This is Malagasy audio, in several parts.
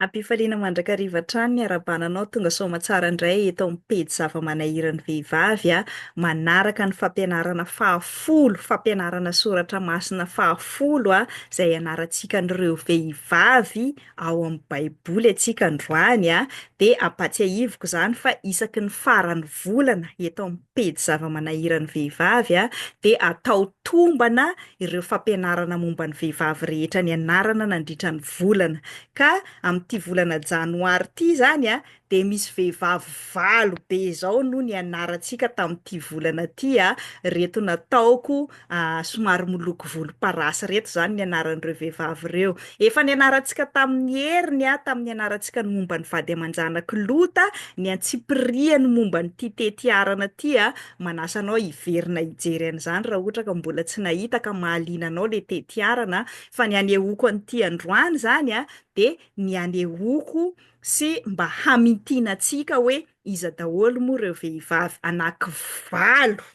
Ampifaliana mandrakariva hatrany ny arahabana anao tonga soamatsara indray eto amin'ny pejy zava-manahiran'ny vehivavy a, manaraka ny fampianarana fahafolo, fampianarana soratra masina fahafolo a, izay ianarantsika an'ireo vehivavy ao amin'ny baiboly antsika androany a, dia ampatsiahiviko izany fa isaky ny faran'ny volana eto amin'ny pejy zava-manahiran'ny vehivavy a, dia atao tombana ireo fampianarana momba ny vehivavy rehetra nianarana nandritra ny volana. Ka amin'ity volana janoary ity izany a, dia misy vehivavy valo be izao no nianarantsika tamin'ity volana ity a, ireto nataoko somary miloko volomparasy ireto izany ny anaran'ireo vehivavy ireo. Efa nianarantsika tamin'ny heriny a, tamin'ny nianarantsika ny momba ny vady aman-janak'i Lota, ny antsipiriany momba an'ity tetiarana ity a, Manasa anao hiverina hijery an'izany raha ohatra ka mbola tsy nahita ka mahaliana anao le tetiarana fa ny anehoako an'ity androany izany a dia ny anehoako sy mba hamintinantsika hoe iza daholo moa ireo vehivavy anaky valo,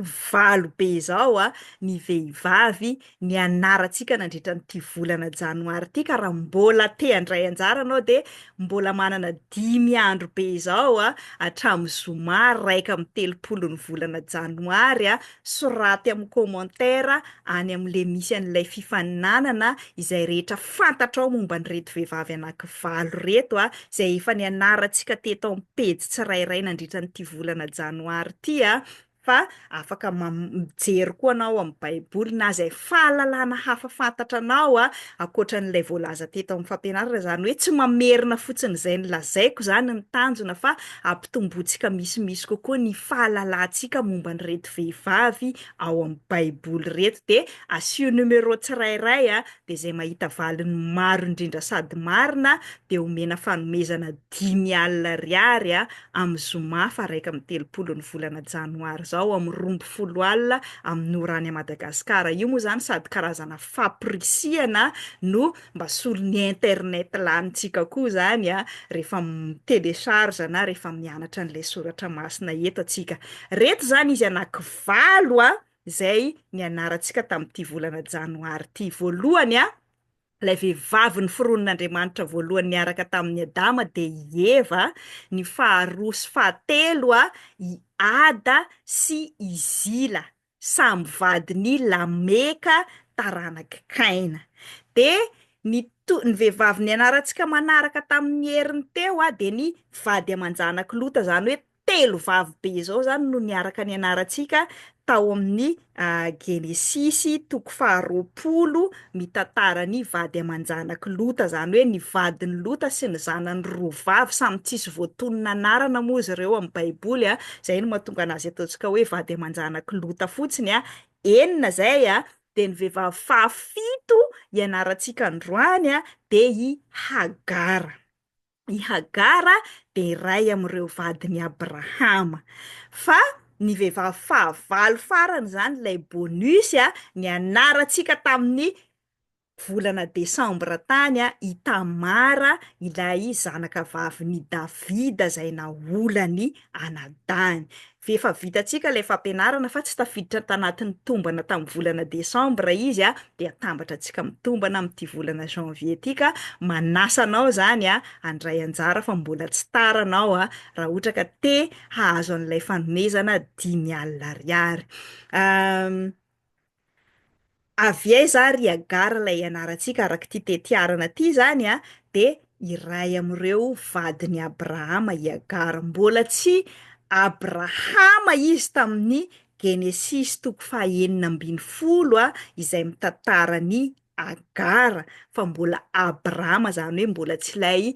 valo be izao a, ny vehivavy nianarantsika nandritra an'ity volana janoary ity ka raha mbola te handray anjara anao dia mbola manana dimy andro be izao a, hatramin'ny zoma 31 ny volana janoary a, soraty amin'ny commentaire any amin'le misy an'ilay fifaninanana izay rehetra fantatrao momba an'ireto vehivavy anaky valo ireto a, izay efa nianarantsika teto amin'ny pejy tsirairay nandritra an'ity volana janoary ity a, fa afaka mijery koa anao amin'ny baiboly na izay fahalalana hafa fantatra anao a, ankoatra an'ilay voalaza teto amin'ny fampianarana, izany hoe tsy mamerina fotsiny izay nolazaiko izany ny tanjona fa ampitombointsika misimisy kokoa ny fahalalantsika momba an'ireto vehivavy ao amin'ny baiboly ireto, dia asio numéro tsirairay a, dia izay mahita valiny maro indrindra sady marina dia omena fanomezana 50 ariary a, amin'ny zoma faha 31 ny volana janoary izao amin'ny 12 alina amin'ny ora any Madagasikara. Io moa izany sady karazana fampirisihana no mba solon'ny internet lanintsika koa izany a, rehefa mi-telecharge na rehefa mianatra an'ilay soratra masina eto antsika. Reto izany izy anaky valo a, izay nianarantsika tamin'ity volana janoary ity. Voalohany a, Ilay vehivavy noforonin'Andriamanitra voalohany niaraka tamin'i Adama dia i Eva, ny faharoa sy fahatelo i Ada sy i Zila, samy vadin'i Lameka taranak'i Kaina. Dia ny to- ny vehivavy nianarantsika manaraka tamin'ny heriny teo dia ny vady aman-janak'i Lota, izany hoe telo vavy be izao izany no niaraka nianarantsika tao amin'ny Genesisy toko faharoapolo mitantara ny vady aman-janak'i Lota, izany hoe ny vadin'i Lota sy ny zanany roa vavy, samy tsisy voatonona anarana moa izy ireo amin'ny Baiboly a, izay no mahatonga an'azy ataontsika hoe vady aman-janak'i Lota fotsiny a, enina izay a, dia ny vehivavy fahafito ianarantsika androany a dia i Hagara. I Hagara dia iray amin'ireo vadin'i Abrahama. Fa ny vehivavy fahavalo farany izany, ilay bonus, nianarantsika tamin'ny volana desambra tany, i Tamara, ilay zanaka vavin'i Davida izay naolany anadahiny. Efa vitantsika ilay fampianarana fa tsy tafiditra tanatin'ny tombana tamin'ny volana desambra izy dia atambatra antsika mitombana amin'ity volana janvier ity ka manasa anao izany handray anjara fa mbola tsy tara anao raha ohatra ka te hahazo an'ilay fanomezana 50 ariary. Avy aiza ary i Agara ilay ianarantsika araka ity tetiarana ity izany a? Dia iray amin'ireo vadin'i Abrahama i Agara. Mbola tsy Abrahama izy tamin'ny Genesisy toko faha-16 a, izay mitantara ny Agara, fa mbola Abrama, izany hoe mbola tsy ilay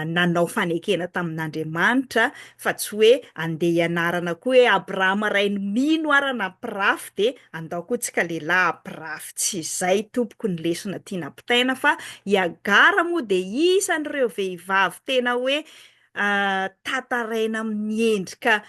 nanao fanekena tamin'Andriamanitra, fa tsy hoe andeha hianarana koa hoe Abrahama rain'ny mino ara nampirafy dia andao koa tsika lehilahy hampirafy, tsy izay tompoko ny lesona tiana ampitaina fa i Agara moa dia isan'ireo vehivavy tena hoe tantaraina amin'ny endrika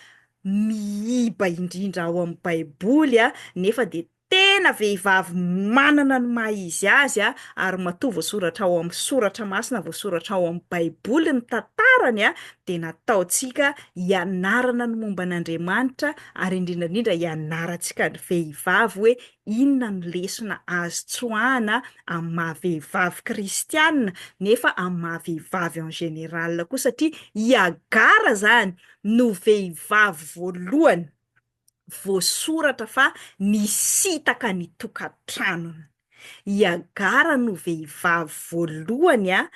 miiba indrindra ao amin'ny baiboly nefa dia. Tena Tena vehivavy manana ny maha izy azy ary matoa voasoratra ao amin'ny soratra masina, voasoratra ao amin'ny baiboly ny tantarany dia nataontsika hianarana ny momba an'Andriamanitra ary indrindra indrindra hianarantsika ny vehivavy hoe inona no lesona azo tsoahana amin'ny maha vehivavy kristiana nefa amin'ny maha vehivavy en général koa satria i Agara zany no vehivavy voalohany voasoratra fa nisintaka ny tokantranony. I Agara no vehivavy voalohany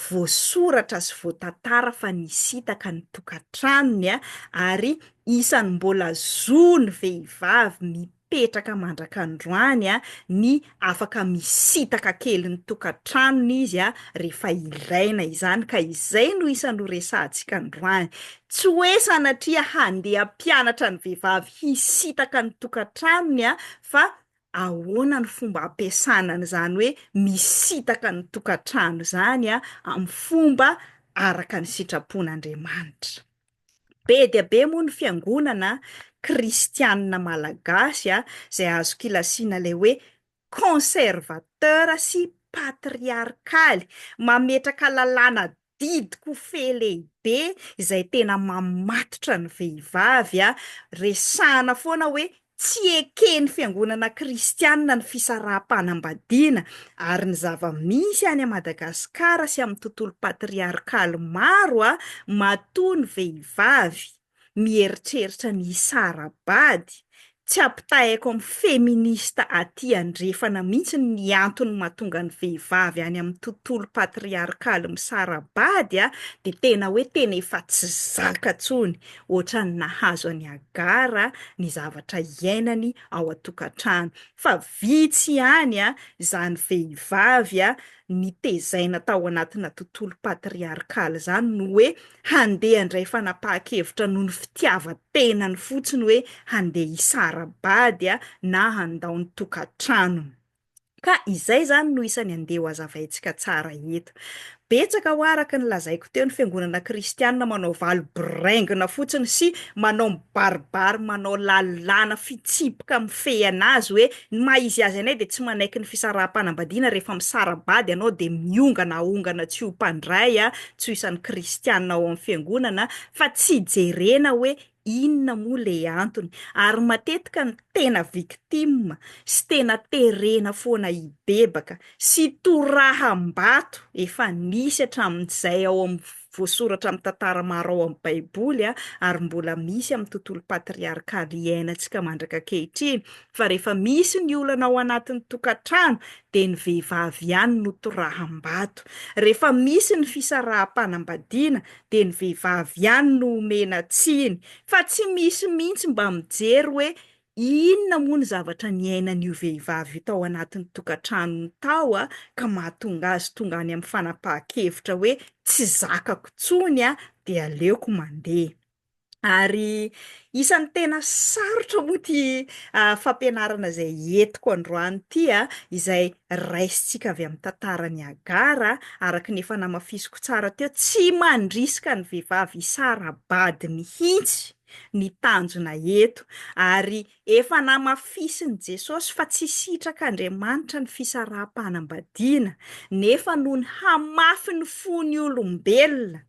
voasoratra sy voatantara fa nisintaka ny tokantranony ary isan'ny mbola zon'ny vehivavy mipetraka mandrak'androany ny afaka misintaka kely ny tokantranony izy rehefa ilaina izany ka izay no isan'ny ho resahantsika androany. Tsy hoe sanatria handeha hampianatra ny vehivavy hisintaka ny tokantranony fa ahoana ny fomba ampiasana an'izany hoe misintaka ny tokantrano izany amin'ny fomba araka ny sitrapon'Andriamanitra. Be dia be moa ny fiangonana kristianina malagasy izay azo kilasiana ilay hoe conservateur sy patriarkaly, mametraka lalàna didy kofehy lehibe izay tena mamatotra ny vehivavy, resahana foana hoe Tsy eken'ny fiangonana kristianina ny fisaraham-panambadiana ary ny zava-misy any Madagasikara sy amin'ny tontolo patriarkaly maro, matoa ny vehivavy mieritreritra ny hisara-bady, tsy ampitahaiko amin'ny feminista aty andrefana mihitsy ny antony mahatonga ny vehivavy any amin'ny tontolo patriarkaly misara-bady dia tena hoe tena efa tsy zaka intsony. Ohatran'ny nahazo an'i Agara ny zavatra iainany ao an-tokantrano. Fa vitsy ihany izany vehivavy nitezaina tao anatina tontolo patriarkaly izany no hoe handeha handray fanapahan-kevitra noho ny fitiavan-tenany fotsiny hoe handeha hisara-bady na handao ny tokantranony. Ka izay izany no isan'ny andeha ho hazavaintsika tsara eto. Betsaka hoa araka ny lazaiko teo ny fiangonana kristianina manao valo boraingina fotsiny sy manao mibaribary manao lalàna fitsipika mifehy anazy hoe ny maha izy azy anay dia tsy manaiky ny fisaraham-panambadiana rehefa misara-bady ianao dia miongana ahongana tsy ho mpandray tsy ho isan'ny kristianina ao amin'ny fiangonana fa tsy jerena hoe Inona moa le antony? Ary matetika ny tena victime sy tena terena foana hibebaka sy toraham-bato efa nisy hatramin'izay ao amin'ny voasoratra amin'ny tantara maro ao amin'ny baiboly ary mbola misy amin'ny tontolo patriarkaly iainantsika mandraka ankehitriny fa rehefa misy ny olana ao anatin'ny tokantrano dia ny vehivavy ihany no toraham-bato. Rehefa misy ny fisaraham-panambadiana dia ny vehivavy ihany no omena tsiny fa tsy misy mihitsy mba mijery hoe inona moa ny zavatra niainan'io vehivavy io tao anatin'ny tokantranony tao ka mahatonga azy tonga any amin'ny fanapahan-kevitra hoe tsy zakako intsony dia aleoko mandeha. Ary isan'ny tena sarotra moa ity fampianarana izay entiko androany ity, izay raisintsika avy amin'ny tantaran'i Agara, araka ny efa namafisiko tsara teo, tsy mandrisika ny vehivavy hisara-bady mihitsy ny tanjona eto, ary efa namafisin'i Jesosy fa tsy sitrak'Andriamanitra ny fisaraham-panambadiana, nefa noho ny hamafin'ny fon'ny olombelona,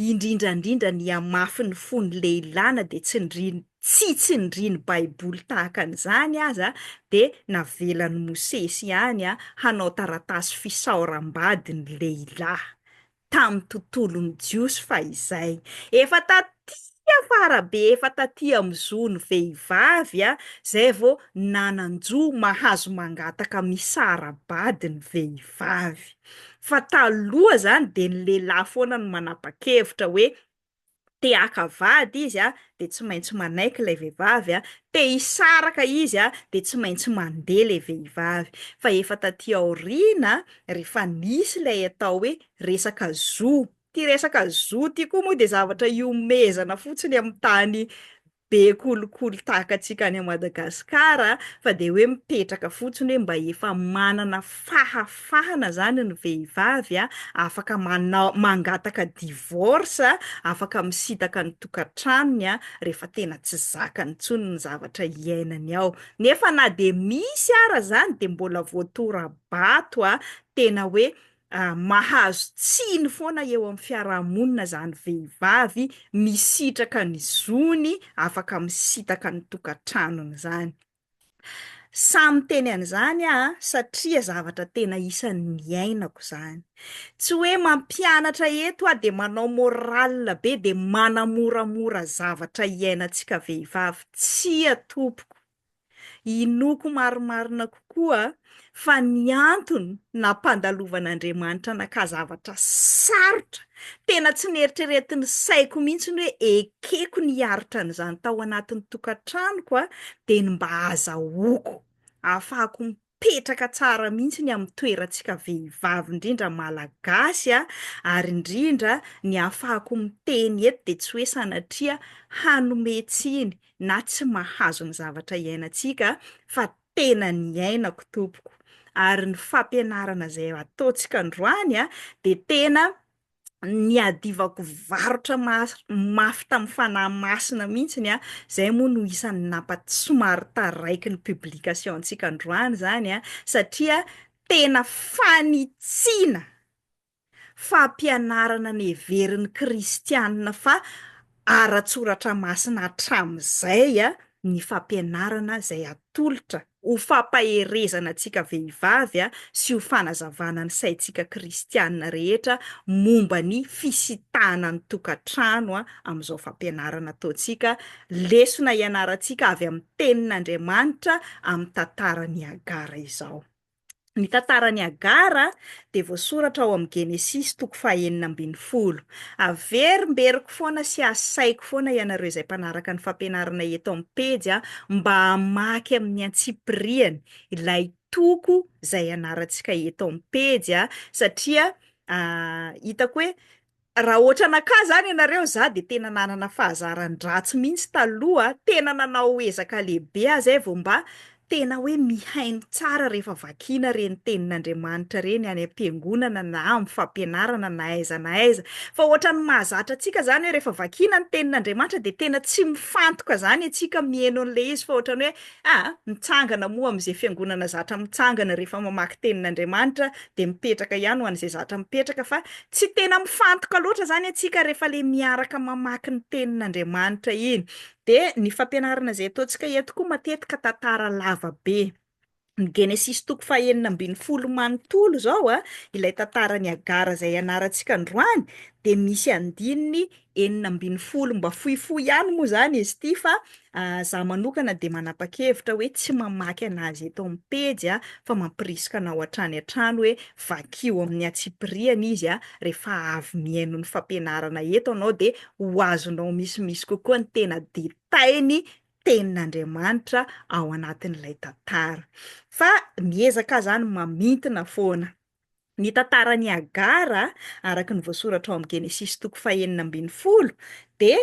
Indrindra indrindra ny hamafin'ny fon'ny lehilahy na dia tsindriany tsy tsindrian'ny baiboly tahaka an'izany aza dia navelan'i Mosesy ihany hanao taratasy fisaoram-bady ny lehilahy tamin'ny tontolon'ny jiosy fahizay. Efa taty afara be efa taty amin'ny zon'ny vehivavy zay vao nanan-jo mahazo mangataka misara-bady ny vehivavy. Fa taloha zany de ny lehilahy foana no manapa-kevitra hoe te haka vady izy a, de tsy maintsy manaiky ilay vehivavy a, te hisaraka izy a, de tsy maintsy mandeha ilay vehivavy. Fa efa taty aoriana rehefa nisy ilay atao hoe resaka zo, ity resaka zo ity koa moa de zavatra ihomehezana fotsiny amin'ny tany. be kolikoly tahaka antsika any Madagasikara fa dia hoe mipetraka fotsiny hoe mba efa manana fahafahana zany ny vehivavy a, afaka manao mangataka divorce, afaka misintaka ny tokantranony a, rehefa tena tsy zakany intsony ny zavatra iainany ao. Nefa na dia misy ara zany dia mbola voatora-bato a, tena hoe mahazo tsiny foana eo amin'ny fiarahamonina zany vehivavy misitraka ny zony afaka misintaka ny tokantranony zany. Sahy miteny an'izany aho satria zavatra tena isan'ny niainako izany. Tsy hoe mampianatra eto aho dia manao morale be dia manamoramora zavatra iainantsika vehivavy, tsia tompoko. Inoako marimarina kokoa fa ny antony nampandalovan'Andriamanitra anakahy zavatra sarotra, tena tsy neritreretin'ny saiko mihitsy ny hoe ekeko ny hiaritra an'izany tao anatin'ny tokantranoko dia ny mba hahazahoako, ahafahako mipetraka tsara mihitsy ny amin'ny toerantsika vehivavy indrindra malagasy ary indrindra ny ahafahako miteny eto dia tsy hoe sanatria hanome tsiny na tsy mahazo ny zavatra iainantsika fa tena niainako tompoko ary ny fampianarana izay ataontsika androany a dia tena niadivako varotra mafy tamin'ny fanahy masina mihitsiny a, izay moa no isan'ny nampa somary taraiky ny publication antsika androany izany a, satria tena fanitsiana fampianarana neverin'ny kristianina fa ara-tsoratra masina hatramin'izay ny fampianarana izay atolotra ho fampaherezana antsika vehivavy sy ho fanazavana ny saintsika kristianina rehetra momba ny fisintahana ny tokantrano amin'izao fampianarana ataontsika, lesona ianarantsika avy amin'ny tenin'Andriamanitra amin'ny tantaran'i Hagara izao. Ny tantaran'i Hagara dia voasoratra ao amin'ny Genesisy toko fahenina ambinifolo. Averimberiko foana sy asaiko foana ianareo izay mpanaraka ny fampianarana eto amin'ny pejy mba hamaky amin'ny antsipiriany ilay toko izay ianarantsika eto amin'ny pejy satria hitako hoe Raha ohatran'akà zany ianareo, za de tena nanana fahazaran-dratsy mihitsy taloha, tena nanao ezaka lehibe aho zay vao mba tena hoe mihaino tsara rehefa vakiana ireny tenin'Andriamanitra ireny any am-piangonana na amin'ny fampianarana na aiza na aiza. Fa ohatran'ny mahazatra antsika zany hoe rehefa vakiana ny tenin'Andriamanitra de tena tsy mifantoka zany antsika mihaino an'ilay izy fa ohatran'ny hoe ah, mitsangana moa amin'izay fiangonana zatra mitsangana rehefa mamaky tenin'Andriamanitra dia mipetraka ihany ho an'izay zatra mipetraka fa tsy tena mifantoka loatra izany antsika rehefa le miaraka mamaky ny tenin'Andriamanitra iny. Dia ny fampianarana izay ataontsika eto koa matetika tantara lava be. Ny Genesisy toko fahenina ambinifolo manontolo izao a, ilay tantaran'i Hagara izay ianarantsika androany dia misy andininy 16, mba fohifohy ihany moa izany izy ity fa za manokana dia manapa-kevitra hoe tsy mamaky anazy eto amin'ny pejy a, fa mampirisika anao hatrany hatrany hoe vakio amin'ny antsipiriany izy a, rehefa avy mihaino ny fampianarana eto anao dia ho azonao misimisy kokoa ny tena détail-ny tenin'Andriamanitra ao anatin'ilay tantara. Fa miezaka aho izany mamintina foana. Ny tantaran'i Hagara, araka ny voasoratra ao amin'ny Genesisy toko fahenina ambinifolo, dia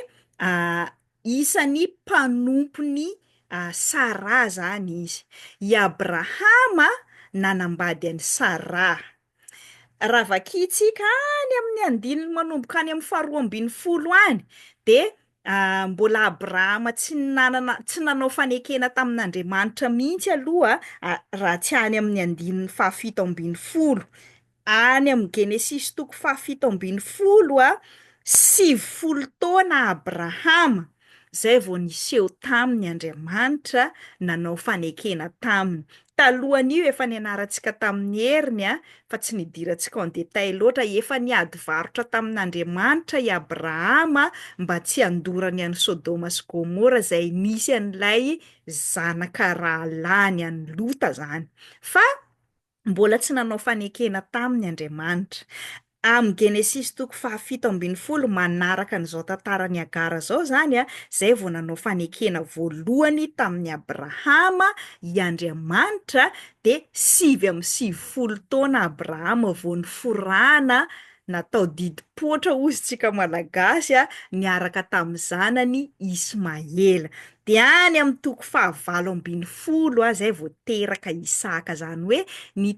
isan'ny mpanompon'i Saraha izany izy. I Abrahama nanambady an'i Saraha. Raha vakintsika any amin'ny andininy manomboka any amin'ny faharoa ambinifolo any, dia Mbola Abrahama tsy nanana, tsy nanao fanekena tamin'Andriamanitra mihitsy aloha raha tsy any amin'ny andininy fahafito ambinifolo. Any amin'ny Genesisy toko fahafito ambinifolo, 90 taona Abrahama, izay vao niseho taminy Andriamanitra nanao fanekena taminy. Talohan'io efa nianarantsika tamin'ny heriny fa tsy nidirantsika en détail loatra, efa niady varotra tamin'Andriamanitra i Abrahama mba tsy handorany an'i Sodoma sy Gomora izay nisy an'ilay zanaka rahalahiny an'i Lota izany. Fa mbola tsy nanao fanekena taminy Andriamanitra. Amin'ny Genesisy toko fahafito ambinifolo, manaraka an'izao tantaran'i Hagara izao izany, izay vao nanao fanekena voalohany tamin'i Abrahama i Andriamanitra, dia 99 taona Abrahama vao niforana. natao didim-poatra hozy tsika Malagasy a, niaraka tamin'ny zanany Ismaela. Dia any amin'ny toko fahavalo 18 a, zay vao teraka Isaka, zany hoe ny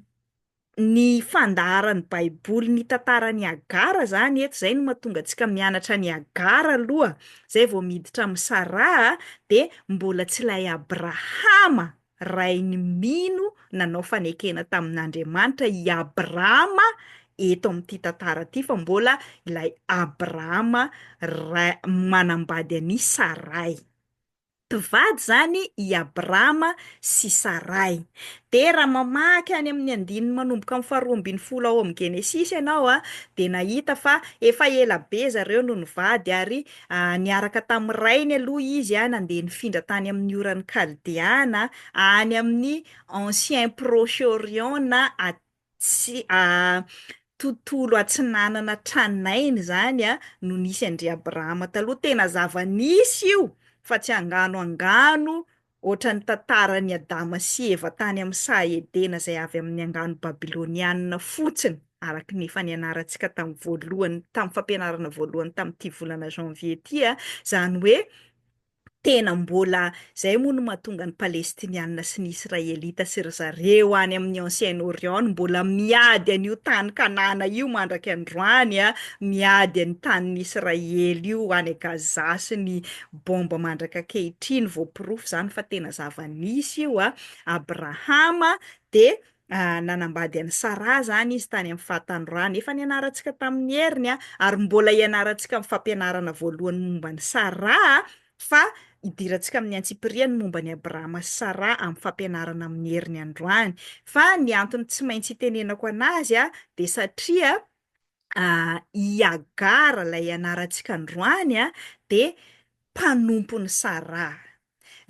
ny fandaharan'ny Baiboly ny tantaran'i Hagara zany eto, zay no mahatonga antsika mianatra an'i Hagara aloha, zay vao miditra amin'i Saraha, dia mbola tsy ilay Abrahama rain'ny mino nanao fanekena tamin'Andriamanitra i Abrama eto amin'ity tantara ity fa mbola ilay Abrama ray manambady an'i Saray. Mpivady izany i Abrama sy Saray. Dia raha mamaky any amin'ny andininy manomboka amin'ny faharoa 12 ao amin'ny Genesisy ianao dia nahita fa efa ela be zareo no nivady ary Niaraka tamin'ny rainy aloha izy nandeha nifindra tany amin'ny Oran'ny Kaldeana, any amin'ny Ancien Proche-Orient na atsi, tontolo atsinanana tranainy izany no nisy an-dry Abrahama taloha. Tena zava-nisy io fa tsy angano angano Hoatran'ny tantaran'i Adama sy Eva tany amin'ny saha Edena izay avy amin'ny angano babylonianina fotsiny, araka ny efa nianarantsika tamin'ny voalohany, tamin'ny fampianarana voalohany tamin'ity volana janvier ity, izany hoe tena mbola, izay moa no mahatonga ny Palestinianina sy ny Israelita sy ry zareo any amin'ny Ancien Orient no mbola miady an'io tany Kanana io mandraka androany, miady an'ny tanin'i Israely io any Gaza sy ny bomba mandraka ankehitriny, voaporofo izany fa tena zava-nisy io a, Abrahama dia nanambady an'i Saraha izany izy tany amin'ny fahatanorany, efa nianarantsika tamin'ny heriny a, ary mbola hianarantsika amin'ny fampianarana voalohany momba an'i Saraha, fa hidirantsika amin'ny antsipiriany momba an'i Abrahama sy Saraha amin'ny fampianarana amin'ny heriny androany, fa ny antony tsy maintsy itenenako an'azy a, dia satria i Hagara ilay ianarantsika androany dia mpanompon'i Saraha.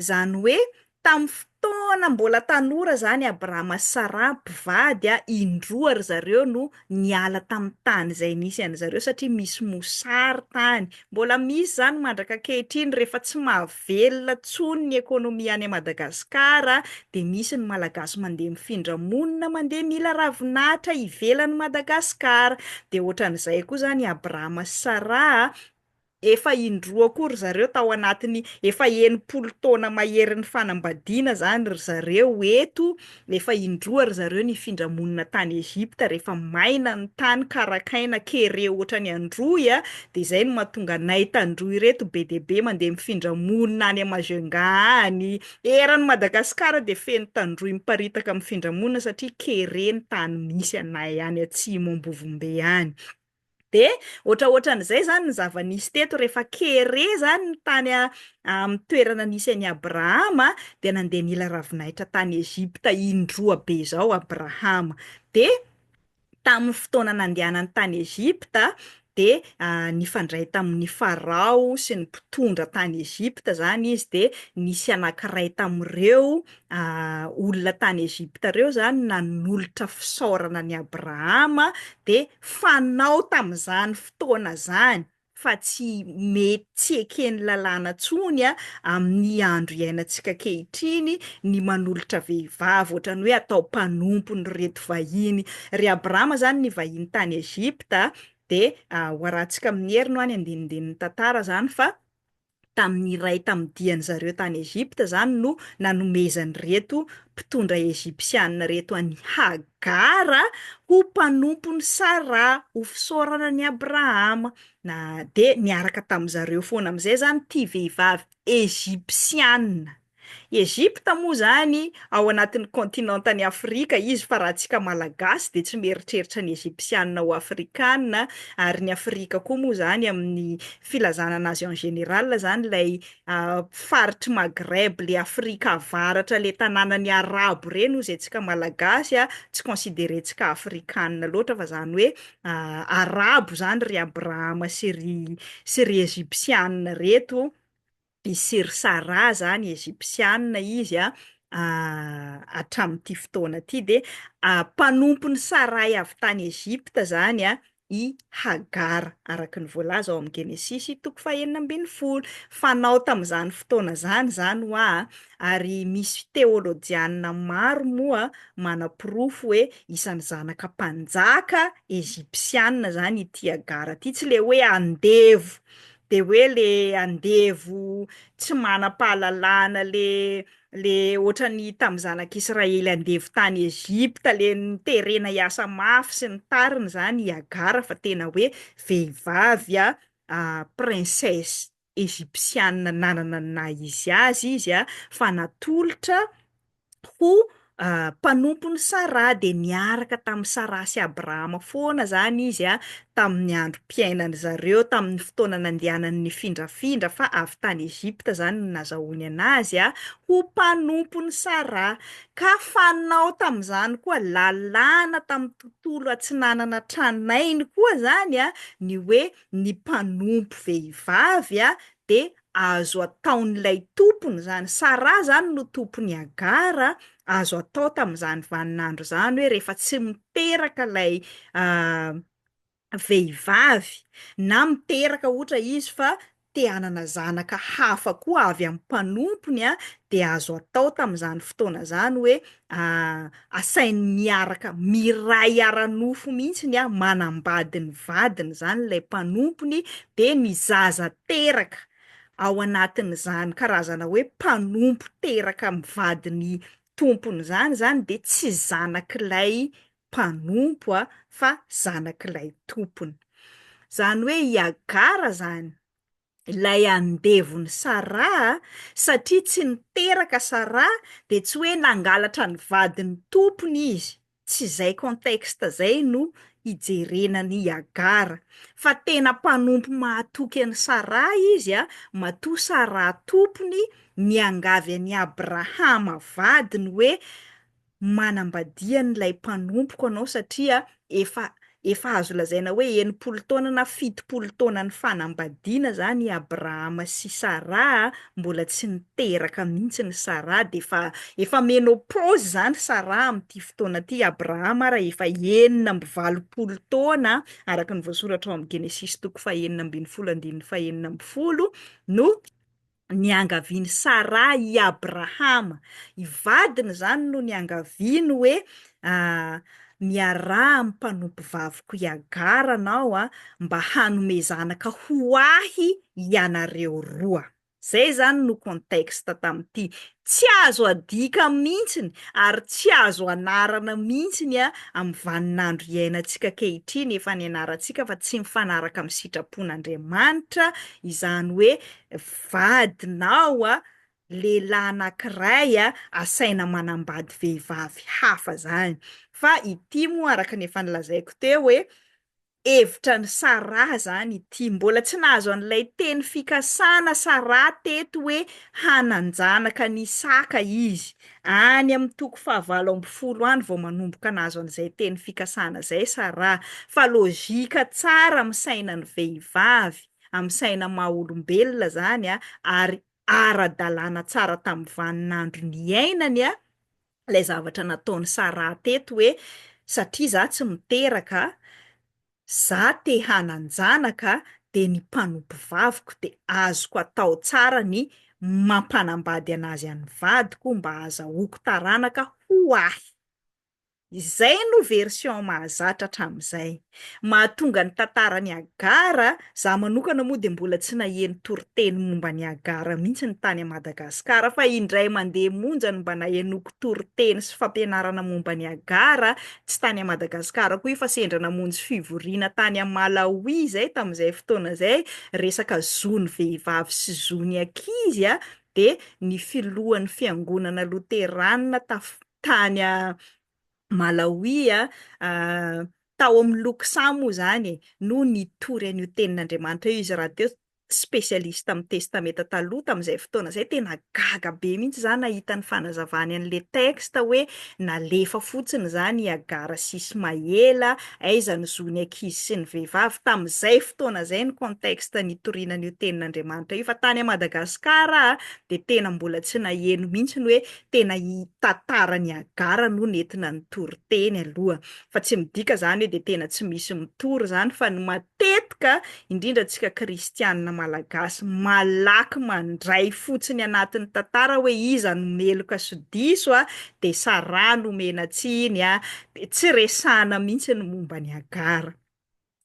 Izany hoe tamin'ny fotoana mbola tanora izany Abrahama sy Saraha mpivady, indroa ry zareo no niala tamin'ny tany izay nisy an-dry zareo satria misy mosary tany. Mbola misy izany mandraka ankehitriny rehefa tsy mahavelona intsony ny ekonomia any Madagasikara dia misy ny Malagasy mandeha mifindra monina mandeha mila ravinahitra ivelan'i Madagasikara. Dia ohatran'izay koa izany i Abrahama sy Saraha, efa indroa koa ry zareo tao anatin'ny efa 60 taona maherin'ny fanambadiana izany ry zareo eto, efa indroa ry zareo nifindra monina tany Egypta rehefa maina ny tany karakaina kere ohatran'ny Androy a, dia izay no mahatonga anay Tandroy ireto be dia be mandeha mifindra monina any Majunga any, eran'i Madagasikara dia feno Tandroy miparitaka mifindra monina satria kere ny tany misy anay any atsimo Ambovombe any. Dia ohatraohatran'izay izany ny zava-nisy teto, rehefa kere izany ny tany amin'ny toerana nisy an'i Abrahama, dia nandeha nila ravinahitra tany Egypta indroa be izao Abrahama. Dia tamin'ny fotoana nandehanany tany Egypta, dia nifandray tamin'ny Farao sy ny mpitondra tany Egypta izany izy, dia nisy anankiray tamin'ireo olona tany Egypta ireo izany nanolotra fisaorana an'i Abrahama, dia fanao tamin'izany fotoana izany fa tsy mety tsy eken'ny lalàna intsony amin'ny andro iainantsika ankehitriny ny manolotra vehivavy ohatran'ny hoe atao mpanompon'ireto vahiny. Ry Abrahama izany nivahiny tany Egypta dia hoarahantsika amin'ny heriny hoa ny andinindinin'ny tantara izany fa tamin'ny iray tamin'ny dian-dry zareo tany Egypta izany no nanomezan'ireto mpitondra Egypsiana ireto an'i Hagara ho mpanompon'i Saraha, ho fisaorana an'i Abrahama. Na dia niaraka tamin-dry zareo foana amin'izay izany ity vehivavy Egypsiana. Egypta moa izany ao anatin'ny kontinentan'i Afrika izy fa raha antsika Malagasy dia tsy mieritreritra ny Egypsiana ho Afrikana ary ny Afrika koa moa izany amin'ny filazana anazy en général izany ilay faritr'i Maghreb le Afrika avaratra le tanànan'ny Arabo ireny hozy antsika Malagasy tsy considerentsika Afrikana loatra fa izany hoe Arabo izany ry Abrahama sy ry sy ry Egypsiana ireto. I Sirsara zany Egypsiana izy a, hatramin'ity fotoana ity dia mpanompon'i Saray avy tany Egypta zany a. i Hagara, araka ny voalaza ao amin'ny Genesisy toko fahenina ambin'ny folo. Fanao tamin'izany fotoana izany izany hoa, ary misy teolojianina maro moa manaporofo hoe isan'ny zanaka mpanjaka ejipsianina izany ity Hagara ity, tsy le hoe andevo de hoe le andevo tsy manam-pahalalana le Le ohatran'ny tamin'ny zanak'Israely andevo tany Egypta, le noterena hiasa mafy sy ny tariny izany i Hagara fa tena hoe vehivavy princesse egyptiana nanana ny naha izy azy izy fa natolotra ho mpanompon'i Saraha, dia niaraka tamin'i Saraha sy Abrahama foana izany izy tamin'ny androm-piainan-dry zareo, tamin'ny fotoana nandehanany nifindrafindra, fa avy tany Egypta izany no nazahoany an'azy ho mpanompon'i Saraha. Ka fanao tamin'izany koa, lalàna tamin'ny tontolo atsinanana tranainy koa izany ny hoe ny mpanompo vehivavy dia azo ataon'ilay tompony izany, Saraha izany no tompon'i Hagara, azo atao tamin'izany vaninandro izany hoe rehefa tsy miteraka ilay vehivavy na miteraka ohatra izy fa te hanana zanaka hafa koa avy amin'ny mpanompony dia azo atao tamin'izany fotoana izany hoe asainy miaraka miray ara-nofo mihitsy manambady ny vadiny izany ilay mpanompony dia ny zaza teraka ao anatin'izany karazana hoe mpanompo teraka amin'ny vadin'ny tompony izany izany dia tsy zanak'ilay mpanompo fa zanak'ilay tompony. Izany hoe i Hagara izany ilay andevon'i Saraha, satria tsy niteraka Saraha dia tsy hoe nangalatra ny vadin'ny tompony izy, tsy izay contexte izay no hijerena an'i Hagara, fa tena mpanompo mahatoky an'i Saraha izy, matoa Saraha tompony niangavy an'i Abrahama vadiny hoe manambadia an'ilay mpanompoko anao satria efa efa azo lazaina hoe 60 taona na 70 taona nifanambadiana izany i Abrahama sy Saraha, mbola tsy niteraka mihitsy ny Saraha dia efa efa ménopause izany Saraha amin'ity fotoana ity, Abrahama ara efa 86 taona araka ny voasoratra ao amin'ny Genesisy toko fahenina ambin'ny folo andininy fahenina ambin'ny folo no niangavian'i Saraha i Abrahama. I vadiny izany no niangaviany hoe, Miaraha amin'ny mpanompovaviko i Hagara anao mba hanome zanaka ho ahy ianareo roa. Izay izany no contexte tamin'ity. Tsy azo adika mihitsiny ary tsy azo anarana mihitsiny amin'ny vaninandro iainantsika ankehitriny efa nianarantsika fa tsy mifanaraka amin'ny sitrapon'Andriamanitra izany hoe vadinao lehilahy anankiray asaina manambady vehivavy hafa zany fa ity moa araka ny efa nolazaiko teo hoe hevitra an'i Sarah zany ity. Mbola tsy nahazo an'ilay teny fikasana Sarah teto hoe hanan-janaka an'i Isaka izy. Any amin'ny toko faha-18 any vao manomboka nahazo an'izay teny fikasana izay Sarah. Fa lojika tsara amin'ny sainan'ny vehivavy, amin'ny saina maha olombelona zany ary ara-dalàna tsara tamin'ny vaninandro niainany ilay zavatra nataon'i Sarah teto hoe satria za tsy miteraka, za te hanan-janaka de ny mpanompovaviko de azoko atao tsara ny mampanambady anazy an'ny vadiko mba hazahoako taranaka ho ahy. Izay no version mahazatra hatramin'izay. Mahatonga ny tantaran'i Hagara, za manokana moa dia mbola tsy naheno toriteny momba an'i Hagara mihitsy ny tany Madagasikara fa indray mandeha monja no mba nahenoako toriteny sy fampianarana momba an'i Hagara, tsy tany Madagasikara koa io fa sendra namonjy fivoriana tany Malawi izay tamin'izay fotoana izay, resaka zon'ny vehivavy sy zon'ny ankizy dia ny filohan'ny fiangonana loteranina taf tany Malawi, tao amin'ny Luxa moa izany e, no nitory an'io tenin'Andriamanitra io izy rahateo. Spécialiste amin'ny testamenta taloha tamin'izay fotoana izay, tena gaga be mihitsy za nahita ny fanazavany an'le texte hoe nalefa fotsiny izany i Agara sy Ismaela, aiza ny zon'ny ankizy sy ny vehivavy, tamin'izay fotoana izay ny contexte nitoriana an'io tenin'Andriamanitra io, fa tany Madagasikara dia tena mbola tsy naheno mihitsy ny hoe tena i tantaran'i Agara no nentina nitory teny aloha, fa tsy midika izany hoe dia tena tsy misy mitory izany fa ny matetika indrindra antsika kristianina malagasy malaky mandray fotsiny anatin'ny tantara hoe iza no meloka sy diso a, dia Sarah no omena tsiny a, dia tsy resahana mihitsy ny momba an'i Agara.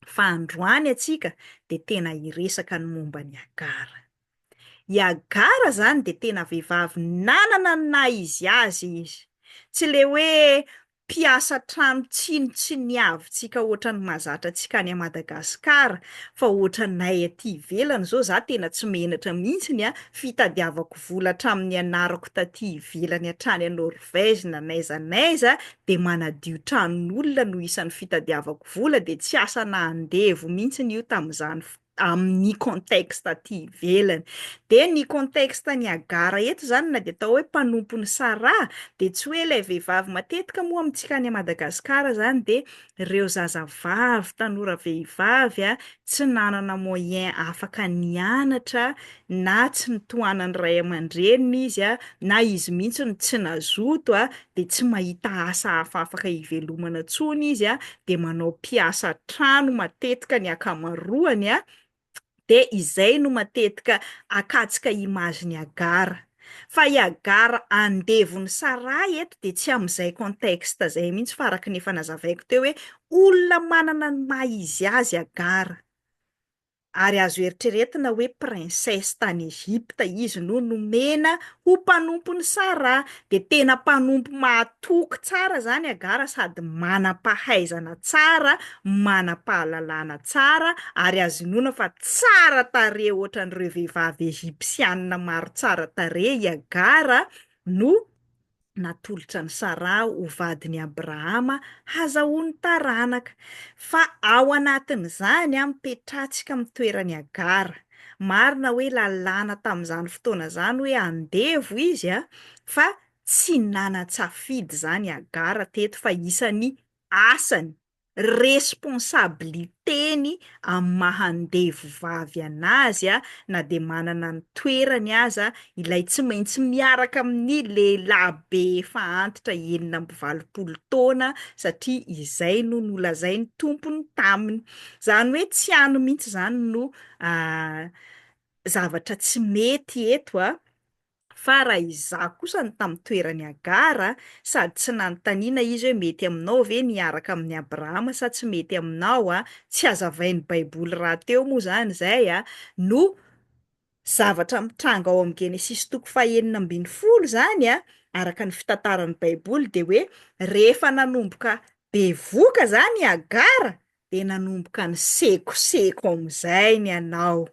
Fa androany antsika dia tena hiresaka ny momba an'i Agara. I Agara izany dia tena vehivavy nanana ny naha izy azy izy. Tsy ilay hoe mpiasa trano tsinontsiniavintsika ohatran'ny mahazatra antsika any Madagascar fa ohatranay aty ivelany izao za tena tsy menatra mihitsiny a, fitadiavako vola hatramin'ny nianarako taty ivelany hatrany a Norvège na n'aiza n'aiza dia manadio tranon'olona no isan'ny fitadiavako vola dia tsy asa-na andevo mihitsiny io tamin'izany amin'ny contexte aty ivelany. Dia ny contexte an'i Agara eto izany na dia atao hoe mpanompon'i Sarah dia tsy hoe ilay vehivavy matetika moa amintsika any Madagasikara izany dia ireo zazavavy tanora vehivavy tsy nanana moyen afaka nianatra na tsy nitohanan'ny ray aman-dreniny izy na izy mihitsy no tsy nazoto dia tsy mahita asa hafa afaka hivelomana intsony izy dia manao mpiasa trano matetika ny ankamaroany dia izay no matetika akatsika image-n'i Agara. Fa i Agara andevon'i Saraha eto dia tsy amin'izay contexte izay mihitsy fa araka ny efa nazavaiko teo hoe olona manana ny maha izy azy Agara. Ary azo eritreretina hoe princesse tany Egypta izy no nomena ho mpanompon'i Saraha. Dia tena mpanompo mahatoky tsara izany Agara sady manam-pahaizana tsara, manam-pahalalana tsara, ary azo inoana fa tsara tarehy hoatran'ireo vehivavy egypsianina maro tsara tarehy i Agara no natolotra an'i Saraha ho vadin'i Abrahama hazahoany taranaka. Fa ao anatin'izany, mipetratsika amin'ny toeran'i Agara. Marina hoe lalàna tamin'izany fotoana izany hoe andevo izy, fa tsy nanan-tsafidy izany Agara teto fa isan'ny asany responsabilité-ny amin'ny maha andevo vavy anazy na dia manana ny toerany aza ilay tsy maintsy miaraka amin'ny lehilahy be efa antitra 86 taona satria izay no nolazain'ny tompony taminy. Izany hoe tsy any mihitsy izany no zavatra tsy mety eto a. Fa raha izaho kosa no tamin'ny toeran'i Hagara, sady tsy nanontaniana izy hoe mety aminao ve ny hiaraka amin'i Abrahama sa tsy mety aminao, tsy hazavain'ny Baiboly rahateo moa izany izay, no zavatra mitranga ao amin'ny Genesisy toko fahenina ambin'ny folo izany, araka ny fitantaran'ny Baiboly, dia hoe rehefa nanomboka bevoka izany i Hagara, dia nanomboka nisekoseko amin'izay ny anao.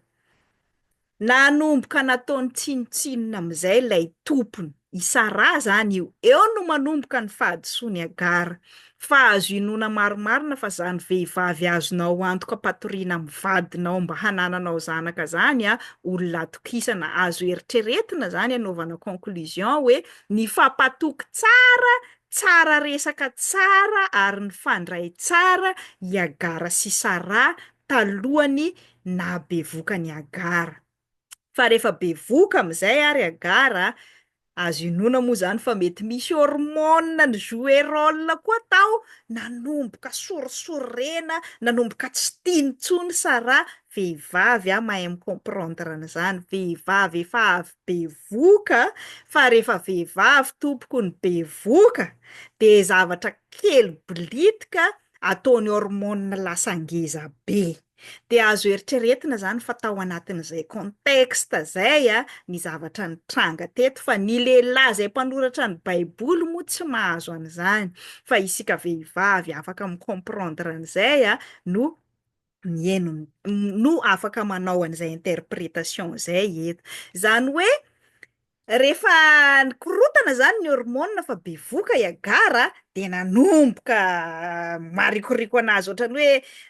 Nanomboka nataony tsinontsinona amin'izay ilay tompony, i Saraha izany io. Eo no manomboka ny fahadisoan'i Hagara. Fa azo inoana marimarina fa izany vehivavy azonao antoka ampatoriana amin'ny vadinao mba hanananao zanaka izany olona atokisana. Azo eritreretina izany anaovana conclusion hoe nifampatoky tsara, tsara resaka tsara ary nifandray tsara i Hagara sy Saraha talohan'ny nahabevoka an'i Hagara. Fa rehefa bevoka amin'izay ary Hagara, azo inoana moa izany fa mety misy hormone ni-jouer rôle koa tao, nanomboka sorisorena, nanomboka tsy tiany intsony Sarah, vehivavy aho mahay mi-comprendre an'izany, vehivavy efa avy bevoka, fa rehefa vehivavy tompoko ny bevoka dia zavatra kely bilitika ataony hormone lasa ngeza be. Dia azo eritreretina izany fa tao anatin'izay contexte izay ny zavatra nitranga teto fa ny lehilahy izay mpanoratra ny baiboly moa tsy mahazo an'izany fa isika vehivavy afaka mi-comprendre an'izay no mihaino no afaka manao an'izay interprétation izay eto. Izany hoe. Rehefa nikorotana izany ny hormonina fa bevoka i Agara dia nanomboka marikoriko anazy ohatran'ny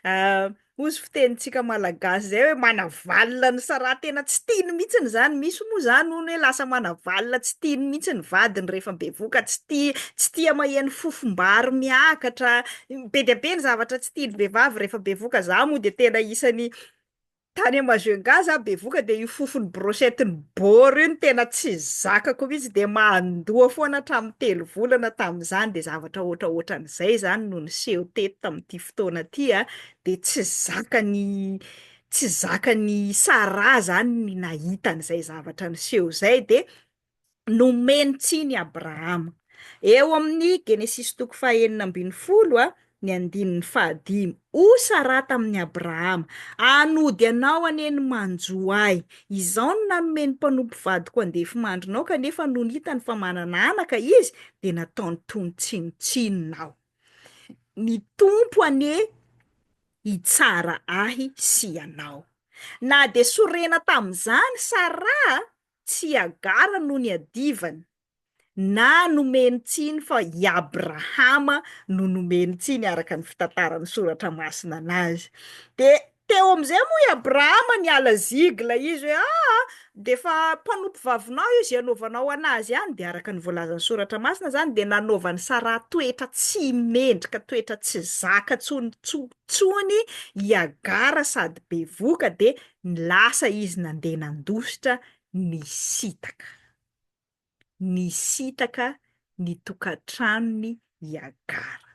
hoe hozy fitenintsika malagasy izay hoe manavalona an'i Saraha tena tsy tiany mihitsiny izany, misy moa izany hono hoe lasa manavalona tsy tiany mihitsy ny vadiny rehefa bevoka, tsy tia tsy tia maheno fofom-bary miakatra, be dia be ny zavatra tsy tian'ny vehivavy rehefa bevoka, za moa dia tena isan'ny Tany Majunga za bevoka de io fofon'ny brochette-n'ny bord io no tena tsy zakako mihitsy de mandoa foana hatramin'ny 3 volana tamin'izany de zavatra ohatraohatran'izay zany no niseho teto tamin'ity fotoana ity a, de tsy zakan'i tsy zakan'i Sarah zany ny nahita an'izay zavatra niseho zay de nomeny tsiny Abrahama. Eo amin'ny Genesisy toko fahenina ambinifolo a, ny andininy fahadimy, Hoy Saraha tamin'i Abrahama, Hanody anao anie ny manjo ahy. Izao no nanome ny mpanompo vadiko andefimandrinao, kanefa nony hitany fa manana anaka izy, dia nataony toy ny tsinontsinona aho. Ny Tompo anie hitsara ahy sy ianao. Na dia sorena tamin'izany Saraha, Tsy i Hagara no niadivany, na nomeny tsiny fa i Abrahama no nomeny tsiny araka ny fitantaran'ny Soratra Masina anazy. Dia teo amin'izay moa i Abrahama niala zigle izy hoe aa dia efa mpanompo vavinao io izay anaovanao anazy any, dia araka ny voalazan'ny Soratra Masina izany dia nanaovan'i Saraha toetra tsy mendrika, toetra tsy zaka tsony tsony i Hagara sady bevoka dia Lasa izy nandeha nandositra nisintaka. Nisintaka ny tokantranony i Hagara.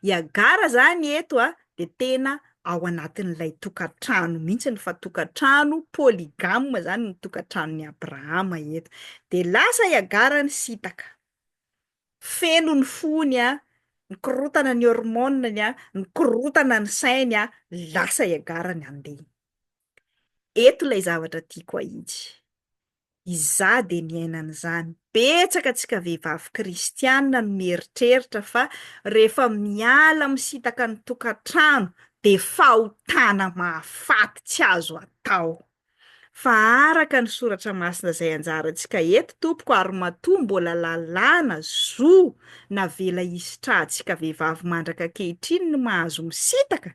I Hagara izany eto a, dia tena ao anatin'ilay tokantrano mihitsiny fa tokantrano polygame izany ny tokantranon'i Abrahama eto. Dia lasa i Hagara nisintaka. Feno ny fony a, nikorontana ny hormones-ny a, nikorontana ny sainy a, lasa i Hagara ny handeha. Eto ilay zavatra tiako ahitsy. Izaho dia niaina an'izany. Betsaka antsika vehivavy kristiana no mieritreritra fa rehefa miala misintaka ny tokantrano dia fahotana mahafaty tsy azo atao. Fa araka ny soratra masina izay anjarantsika eto tompoko ary matoa mbola lalàna, zo, navela hisitrahantsika vehivavy mandraka ankehitriny ny mahazo misintaka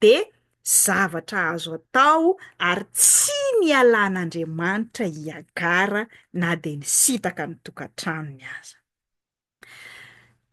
dia zavatra azo atao ary tsy nialan'Andriamanitra i Hagara na dia nisintaka ny tokantranony aza.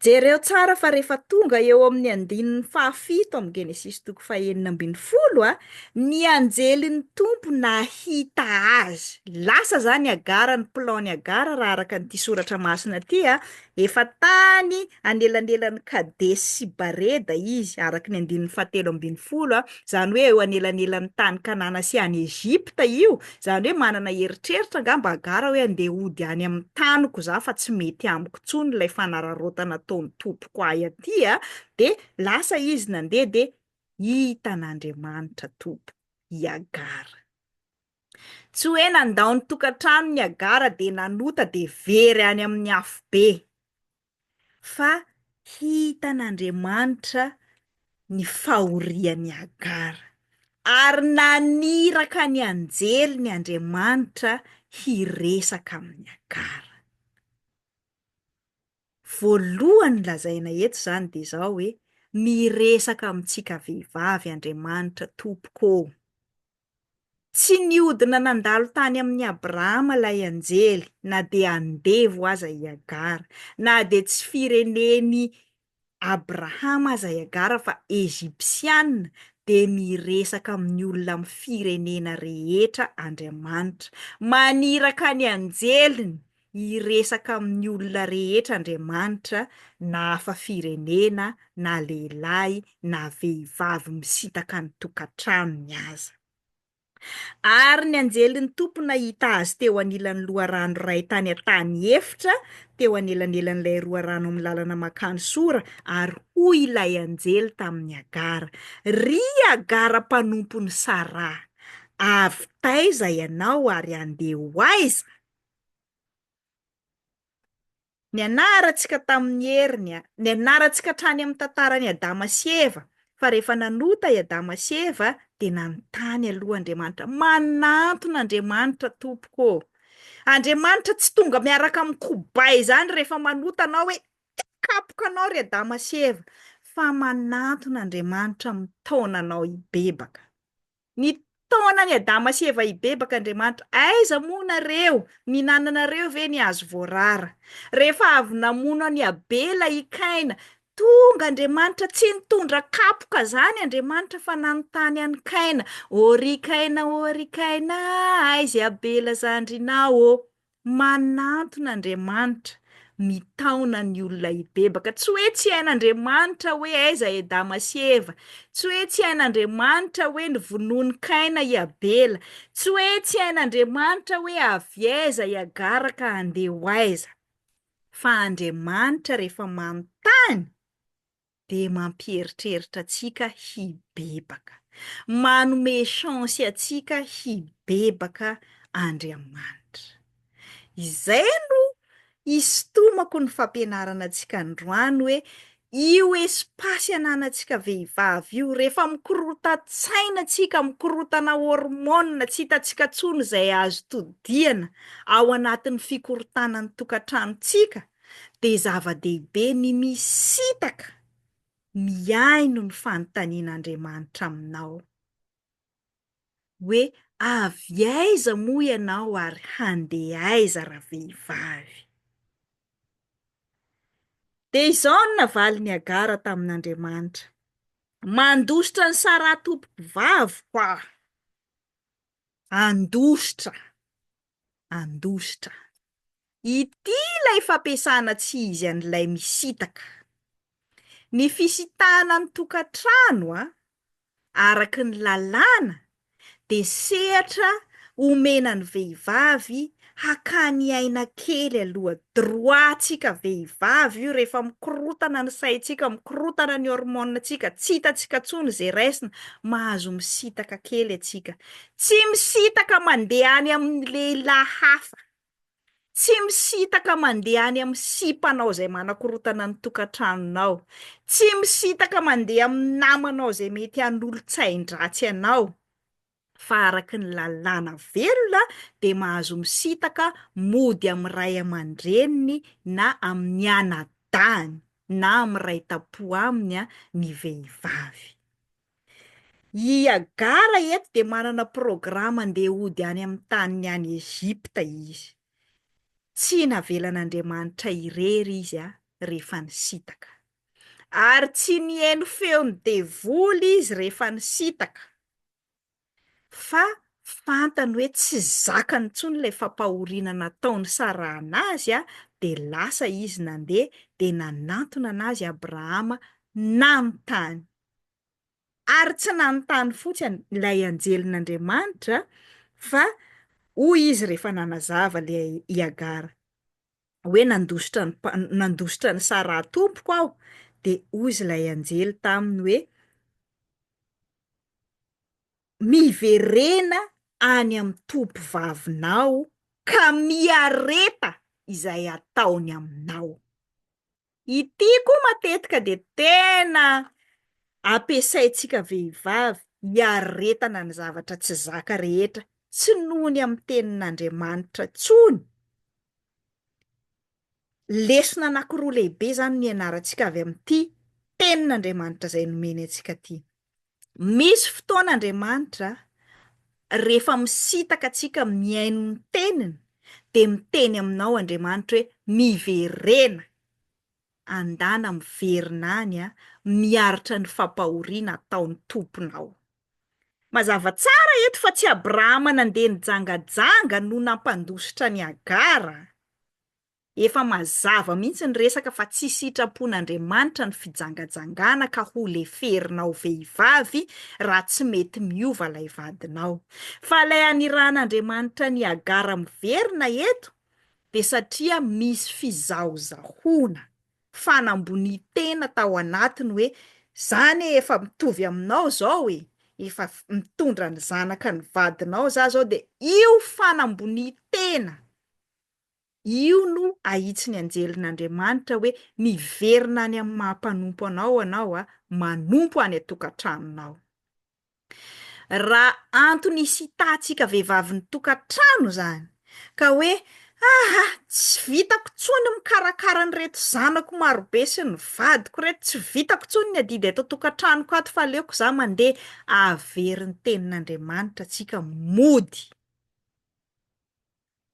Jereo tsara fa rehefa tonga eo amin'ny andininy fahafito amin'ny Genesisy toko fahenina ambinifolo, a, ny anjelin'ny Tompo nahita azy. Lasa izany Hagara, ny plan-n'i Hagara raha araka an'ity soratra masina ity, a, efa tany anelanelan'i Kadesy sy Bareda izy, araka ny andininy fahatelo ambinifolo, a, izany hoe eo anelanelan'ny tany Kanana sy any Egypta io, izany hoe manana eritreritra angamba Hagara hoe andeha hody any amin'ny taniko za fa tsy mety amiko intsony ilay fanararaotana ataon'ny tompoko ahy aty a, dia lasa izy nandeha dia hitan'Andriamanitra Tompo i Hagara. Tsy hoe nandao ny tokantranony Hagara dia nanota dia very any amin'ny afobe. Fa hitan'Andriamanitra ny fahorian'i Hagara, ary naniraka ny anjeliny Andriamanitra hiresaka amin'i Hagara. Voalohany lazaina eto izany dia izao hoe, miresaka amintsika vehivavy Andriamanitra tompoko ô. Tsy nihodina nandalo tany amin'i Abrahama ilay anjely, na dia andevo aza i Hagara, na dia tsy firenen'i Abrahama aza i Hagara fa Egypsiana, dia miresaka amin'ny olona amin'ny firenena rehetra Andriamanitra. Maniraka ny anjeliny hiresaka amin'ny olona rehetra Andriamanitra, na hafa firenena, na lehilahy, na vehivavy misintaka ny tokantranony aza. Ary ny anjelin'ny Tompo nahita azy teo anilan'ny loharano iray tany an-tany efitra, teo anelanelan'ilay roarano amin'ny lalana mankany Sora, ary hoy ilay anjely tamin'i Hagara, Ry Hagara mpanompon'i Saraha, avy taiza ianao ary handeha ho aiza? Nianarantsika tamin'ny heriny, nianarantsika hatrany amin'ny tantaran'i Adama sy Eva, fa rehefa nanota i Adama sy Eva dia nanontany aloha Andriamanitra, manantona Andriamanitra tompoko ô! Andriamanitra tsy tonga miaraka amin'ny kobay izany rehefa manota anao hoe kapoka anao ry Adama sy Eva, fa manantona Andriamanitra mitaona anao hibebaka. Nitaona an'i Adama sy Eva hibebaka Andriamanitra. Aiza moa nareo? Nihinananareo ve ny hazo voarara? Rehefa avy namono an'i Abela i Kaina, tonga Andriamanitra, tsy nitondra kapoka izany Andriamanitra fa nanontany an'i Kaina, Ô ry Kaina, ô ry Kaina, aiza i Abela zandrinao ô? Manantona Andriamanitra, mitaona ny olona hibebaka. Tsy hoe tsy hain'Andriamanitra hoe aiza i Adama sy Eva. Tsy hoe tsy hain'Andriamanitra hoe novonoin'i Kaina i Abela. Tsy hoe tsy hain'Andriamanitra hoe avy aiza i Agara ka handeha ho aiza. Fa Andriamanitra rehefa manontany dia mampieritreritra antsika hibebaka. Manome chance antsika hibebaka Andriamanitra. Izay no isintomako ny fampianarana antsika androany hoe io espace ananantsika vehivavy io, rehefa mikorotan-tsaina tsika, mikorotana hormone, tsy hitantsika intsony izay azo todihana ao anatin'ny fikorontanan'ny tokantranontsika, dia zava-dehibe ny misintaka mihaino ny fanontanian'Andriamanitra aminao hoe avy aiza moa ianao ary handeha aiza ravehivavy? Dia izao no navalin'i Hagara tamin'Andriamanitra, Mandositra an'i Saraha tompoko vaviko aho. Handositra. Handositra. Ity ilay fampiasana tsy izy an'ilay misintaka. Ny fisintahana ny tokantrano, araka ny lalàna, dia sehatra omena ny vehivavy hakany aina kely aloha, droit-tsika vehivavy io rehefa mikorontana ny saintsika, mikorontana ny hormones-tsika, tsy hitantsika intsony izay raisina, mahazo misintaka kely antsika. Tsy misintaka mandeha any amin'ny lehilahy hafa. Tsy misintaka mandeha any amin'ny sipanao izay manakorontana ny tokantranonao. Tsy misintaka mandeha amin'ny namanao izay mety hanolo-tsain-dratsy anao. Fa araka ny lalàna velona dia mahazo misintaka mody amin'ny ray aman-dreniny na amin'ny anadahiny na amin'ny ray tampo aminy ny vehivavy. I Hagara eto dia manana programa andeha hody any amin'ny taniny any Egypta izy. Tsy navelan'Andriamanitra irery izy rehefa nisintaka. Ary tsy nihaino feon'ny devoly izy rehefa nisintaka. Fa fantany hoe tsy zakany intsony ilay fampahoriana nataon'i Saraha anazy, dia lasa izy nandeha, dia nanantona anazy Abrahama nanontany. Ary tsy nanontany fotsiny ilay anjelin'Andriamanitra fa hoy izy rehefa nanazava ilay i Hagara hoe nandositra ny nandositra an'i Saraha tompoko aho, dia hoy izy ilay anjely taminy hoe miverena any amin'ny tompovavinao ka miareta izay ataony aminao. Ity koa matetika dia tena ampiasaintsika vehivavy hiaretana ny zavatra tsy zaka rehetra, tsy noho ny amin'ny tenin'Andriamanitra intsony. Lesona anankiroa lehibe izany no ianarantsika avy amin'ity tenin'Andriamanitra izay nomeny antsika ity. Misy fotoana Andriamanitra rehefa misintaka antsika mihaino ny teniny dia miteny aminao Andriamanitra hoe miverena, andana miverina any miaritra ny fampahoriana ataon'ny Tomponao. Mazava tsara eto fa tsy Abrahama nandeha nijangajanga no nampandositra an'i Hagara. Efa mazava mihitsy ny resaka fa tsy sitrapon'Andriamanitra ny fijangajangana ka ho leferinao vehivavy raha tsy mety miova ilay vadinao. Fa ilay anirahan'Andriamanitra an'i Hagara miverina eto dia satria misy fizahozahoana, fanambonian-tena tao anatiny hoe za anie efa mitovy aminao izao e, efa mitondra ny zanaka ny vadinao za izao dia io fanambonian-tena Io no ahitsin'ny anjelin'Andriamanitra hoe miverina any amin'ny maha mpanompo anao ianao, manompo any an-tokantranonao. Raha antony hisitantsika vehivavy ny tokantrano izany, ka hoe. Aha, tsy vitako intsony mikarakara an'ireto zanako marobe sy ny vadiko ireto, tsy vitako intsony ny adidy ato an-tokantranoko ato fa aleoko za mandeha. Averin'ny tenin'Andriamanitra tsika mody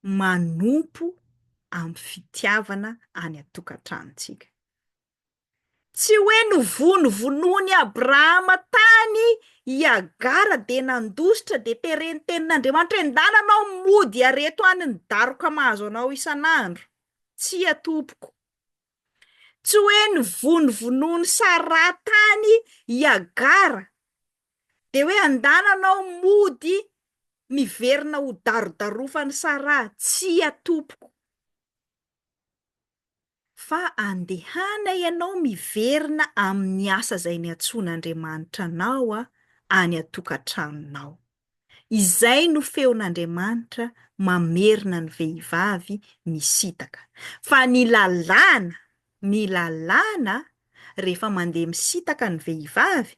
manompo amin'ny fitiavana any an-tokantranontsika. Tsy hoe novonovonoin'i Abrahama tany i Hagara dia nandositra dia teren'ny tenin'Andriamanitra hoe ndana anao mody areto any ny daroka mahazo anao isan'andro. Tsia tompoko. Tsy hoe novonovonoin'i Saraha tany i Hagara dia hoe andana anao mody miverina ho darodarofan'i Saraha. Tsia tompoko. Fa andehana ianao miverina amin'ny asa izay niantsoan'Andriamanitra anao any an-tokantranonao. Izay no feon'Andriamanitra mamerina ny vehivavy misintaka. Fa ny lalàna, ny lalàna rehefa mandeha misintaka ny vehivavy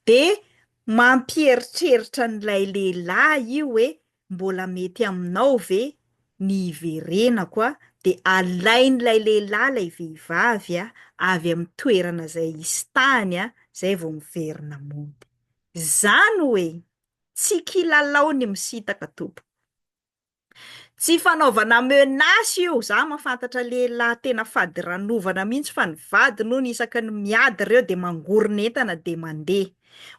dia mampieritreritra an'ilay lehilahy io hoe mbola mety aminao ve ny hiverenako a, dia alain'ilay lehilahy ilay vehivavy a, avy amin'ny toerana izay hisintahany a, izay vao miverina mody. Izany hoe tsy kilalao ny misintaka tompoko. Tsy fanaovana menace io, za mahafantatra lehilahy tena fadiranovana mihitsy fa ny vadiny hono isaky ny miady ireo dia mangorona entana dia mandeha.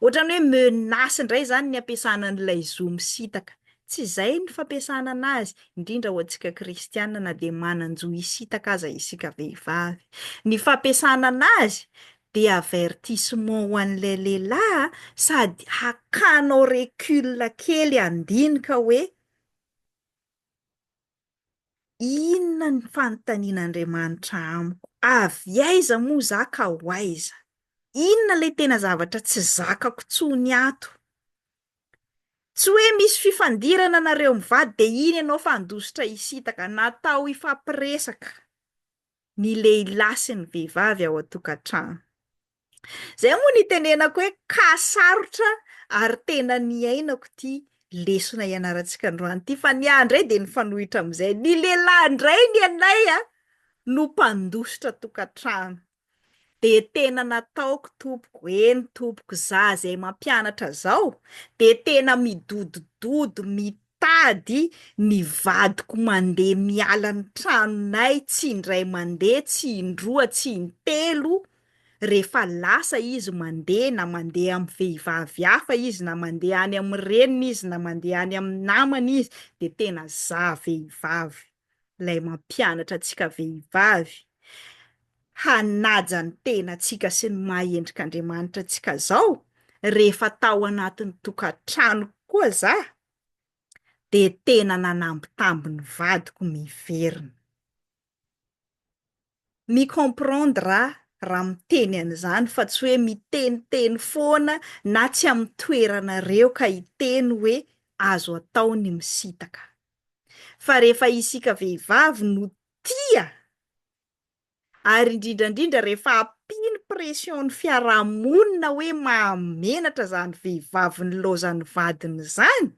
Ohatran'ny hoe menace indray izany ny ampiasana an'ilay zo misintaka. Tsy izay ny fampiasana anazy, indrindra ho antsika kristiana na dia manan-jo hisintaka aza isika vehivavy. Ny fampiasana anazy dia avertissement ho an'ilay lehilahy sady hakanao recul kely handinika hoe Inona ny fanontanian'Andriamanitra amiko? Avy aiza moa za ka ho aiza? Inona ilay tena zavatra tsy zakako intsony ato? Tsy hoe misy fifandirana nareo mivady dia iny ianao fa handositra hisintaka. Natao hifampiresaka ny lehilahy sy ny vehivavy ao an-tokantrano. Zay moa no itenenako hoe cas sarotra ary tena niainako ity lesona ianarantsika androany ity fa ny ahy indray dia nifanohitra amin'izay, ny lehilahy indray ny anay a no mpandositra tokantrano, dia tena nataoko tompoko, eny tompoko, za zay mampianatra zao dia tena midodododo, mitady ny vadiko mandeha miala ny tranonay tsy indray mandeha, tsy indroa, tsy intelo, rehefa lasa izy mandeha na mandeha amin'ny vehivavy hafa izy na mandeha any amin'ny reniny izy na mandeha any amin'ny namany izy dia tena za vehivavy ilay mampianatra antsika vehivavy hanaja ny tenantsika sy ny maha endrik'Andriamanitra antsika zao rehefa tao anatin'ny tokantranoko koa za dia tena nanambitamby ny vadiko miverina. Mi-comprendre aho raha miteny an'izany fa tsy hoe miteniteny foana na tsy amin'ny toeranareo ka hiteny hoe azo atao ny misintaka. Fa rehefa isika vehivavy no tia ary indrindra indrindra rehefa ampiany pression ny fiarahamonina hoe mahamenatra izany vehivavy nilaozan'ny vadiny izany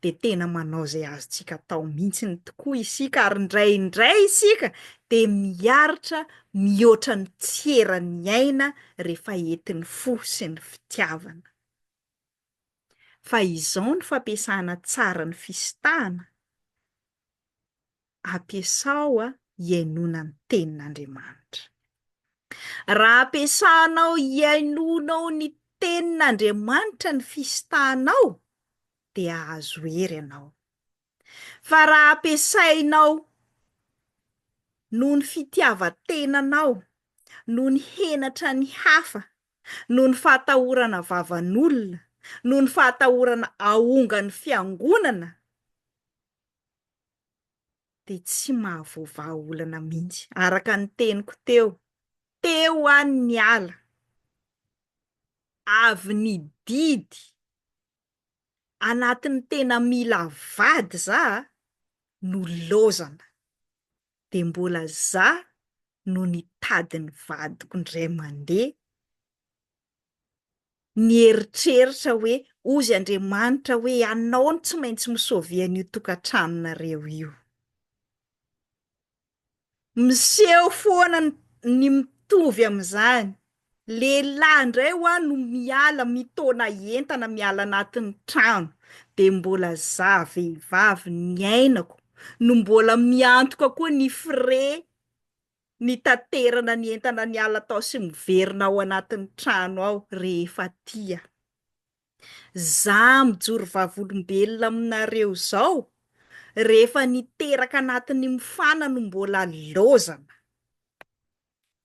dia tena manao izay azontsika atao mihitsiny tokoa isika ary indraindray isika dia miaritra mihoatra ny tsy eran'ny aina rehefa entin'ny fo sy ny fitiavana. Fa izao ny fampiasana tsara ny fisintahana, ampiasao hihainoana ny tenin'Andriamanitra. Raha ampiasanao hihainoanao ny tenin'Andriamanitra ny fisintahanao dia hahazo hery ianao. Fa raha ampiasainao noho ny fitiavan-tenanao, noho ny henatra ny hafa, noho ny fahatahorana vavan'olona, noho ny fahatahorana ahongan'ny fiangonana, dia tsy mahavoavaha olana mihitsy. Araka ny teniko teo, teo aho niala, avy nididy anatin'ny tena mila vady za no lozana, dia mbola za no nitady ny vadiko indray mandeha, nieritreritra hoe hozy Andriamanitra hoe ianao no tsy maintsy mi-sauver an'io tokantranonareo io. Miseho foana ny mitovy amin'izany. Lehilahy indray hoa no miala mitaona entana miala anatin'ny trano de mbola za vehivavy niainako no mbola miantoka koa ny frais nitaterana ny entana niala tao sy miverina ao anatin'ny trano ao rehefa tia. Za mijoro vavolombelona aminareo zao, rehefa niteraka anatin'ny mifana no mbola lôzana.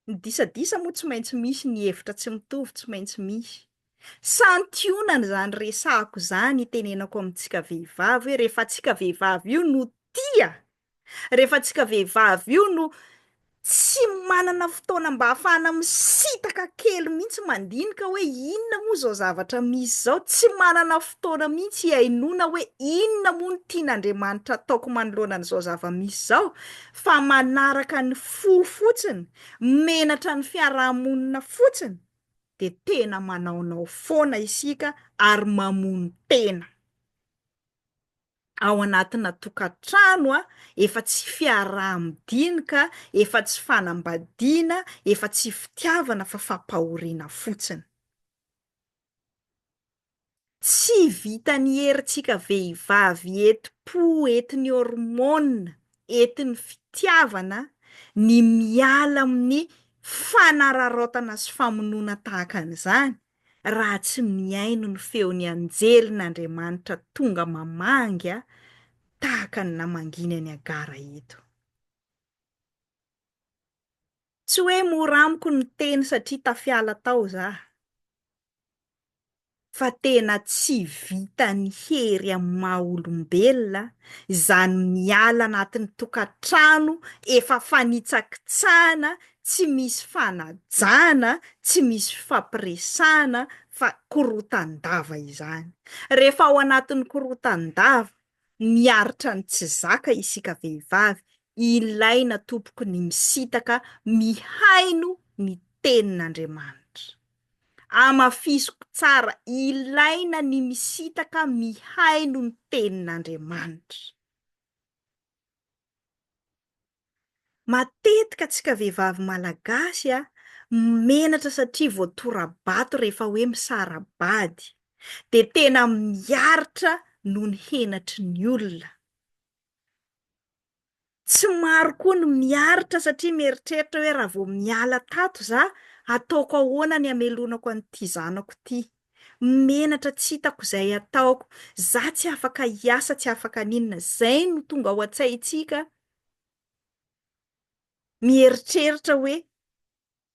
Ny disadisa moa tsy maintsy misy, ny hevitra tsy mitovy tsy maintsy misy. Santionany izany resahako izany itenenako amintsika vehivavy hoe rehefa antsika vehivavy io no tia Rehefa antsika vehivavy io no tsy manana fotoana mba ahafahana misintaka kely mihitsy mandinika hoe inona moa izao zavatra misy izao, tsy manana fotoana mihitsy hihainoana hoe inona moa no tian'Andriamanitra ataoko manoloana an'izao zava-misy izao, fa manaraka ny fo fotsiny, menatra ny fiarahamonina fotsiny, dia tena manaonao foana isika ary mamono tena. ao anatina tokantrano a, efa tsy fiaraha-midinika, efa tsy fanambadiana, efa tsy fitiavana fa fampahoriana fotsiny. Tsy vitan'ny herintsika vehivavy entim-po, entin'ny hormone, entin'ny fitiavana ny miala amin'ny fanararaotana sy famonoana tahaka an'izany raha tsy mihaino ny feon'ny anjelin'Andriamanitra tonga mamangy tahaka ny namanginy an'i Hagara eto. Tsy hoe mora amiko ny teny satria tafiala tao za. Fa tena tsy vitan'ny hery amin'ny maha olombelona izany miala anatin'ny tokantrano efa fanitsakitsahana tsy misy fanajana, tsy misy fifampiresahana fa korotan-dava izany. Rehefa ao anatin'ny korotan-dava, miaritra ny tsy zaka isika vehivavy, ilaina tompoko ny misintaka mihaino ny tenin'Andriamanitra. Hamafisiko tsara, ilaina ny misintaka mihaino ny tenin'Andriamanitra. Matetika antsika vehivavy malagasy a, menatra satria voatora-bato rehefa hoe misara-bady, dia tena miaritra noho ny henatry ny olona. Tsy maro koa ny miaritra satria mieritreritra hoe raha vao miala tato za, ataoko ahoana ny hamelonako an'ity zanako ity. Menatra tsy hitako izay ataoko, za tsy afaka hiasa tsy afaka haninona, zay no tonga ao an-tsaintsika mieritreritra hoe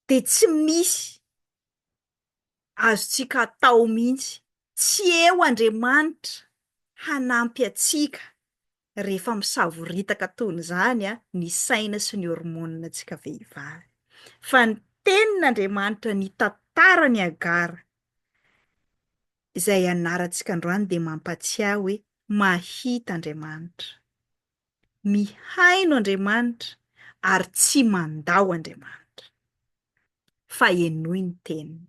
dia tsy misy azontsika atao mihitsy, tsy eo Andriamanitra hanampy antsika rehefa misavoritaka toy izany ny saina sy ny hormonina-ntsika vehivavy. Fa ny tenin'Andriamanitra ny tantaran'i Hagara izay ianarantsika androany dia mampatsiahy hoe mahita Andriamanitra. Mihaino Andriamanitra ary tsy mandao Andriamanitra. Fa henoy ny teniny.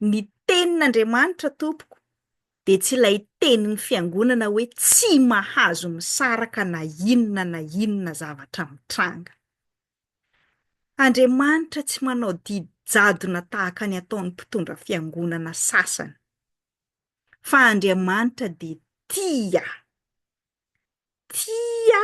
Ny tenin'Andriamanitra tompoko dia tsy ilay tenin'ny fiangonana hoe tsy mahazo misaraka na inona na inona zavatra mitranga. Andriamanitra tsy manao didy jadona tahaka ny ataon'ny mpitondra fiangonana sasany. Fa Andriamanitra dia tia. Tia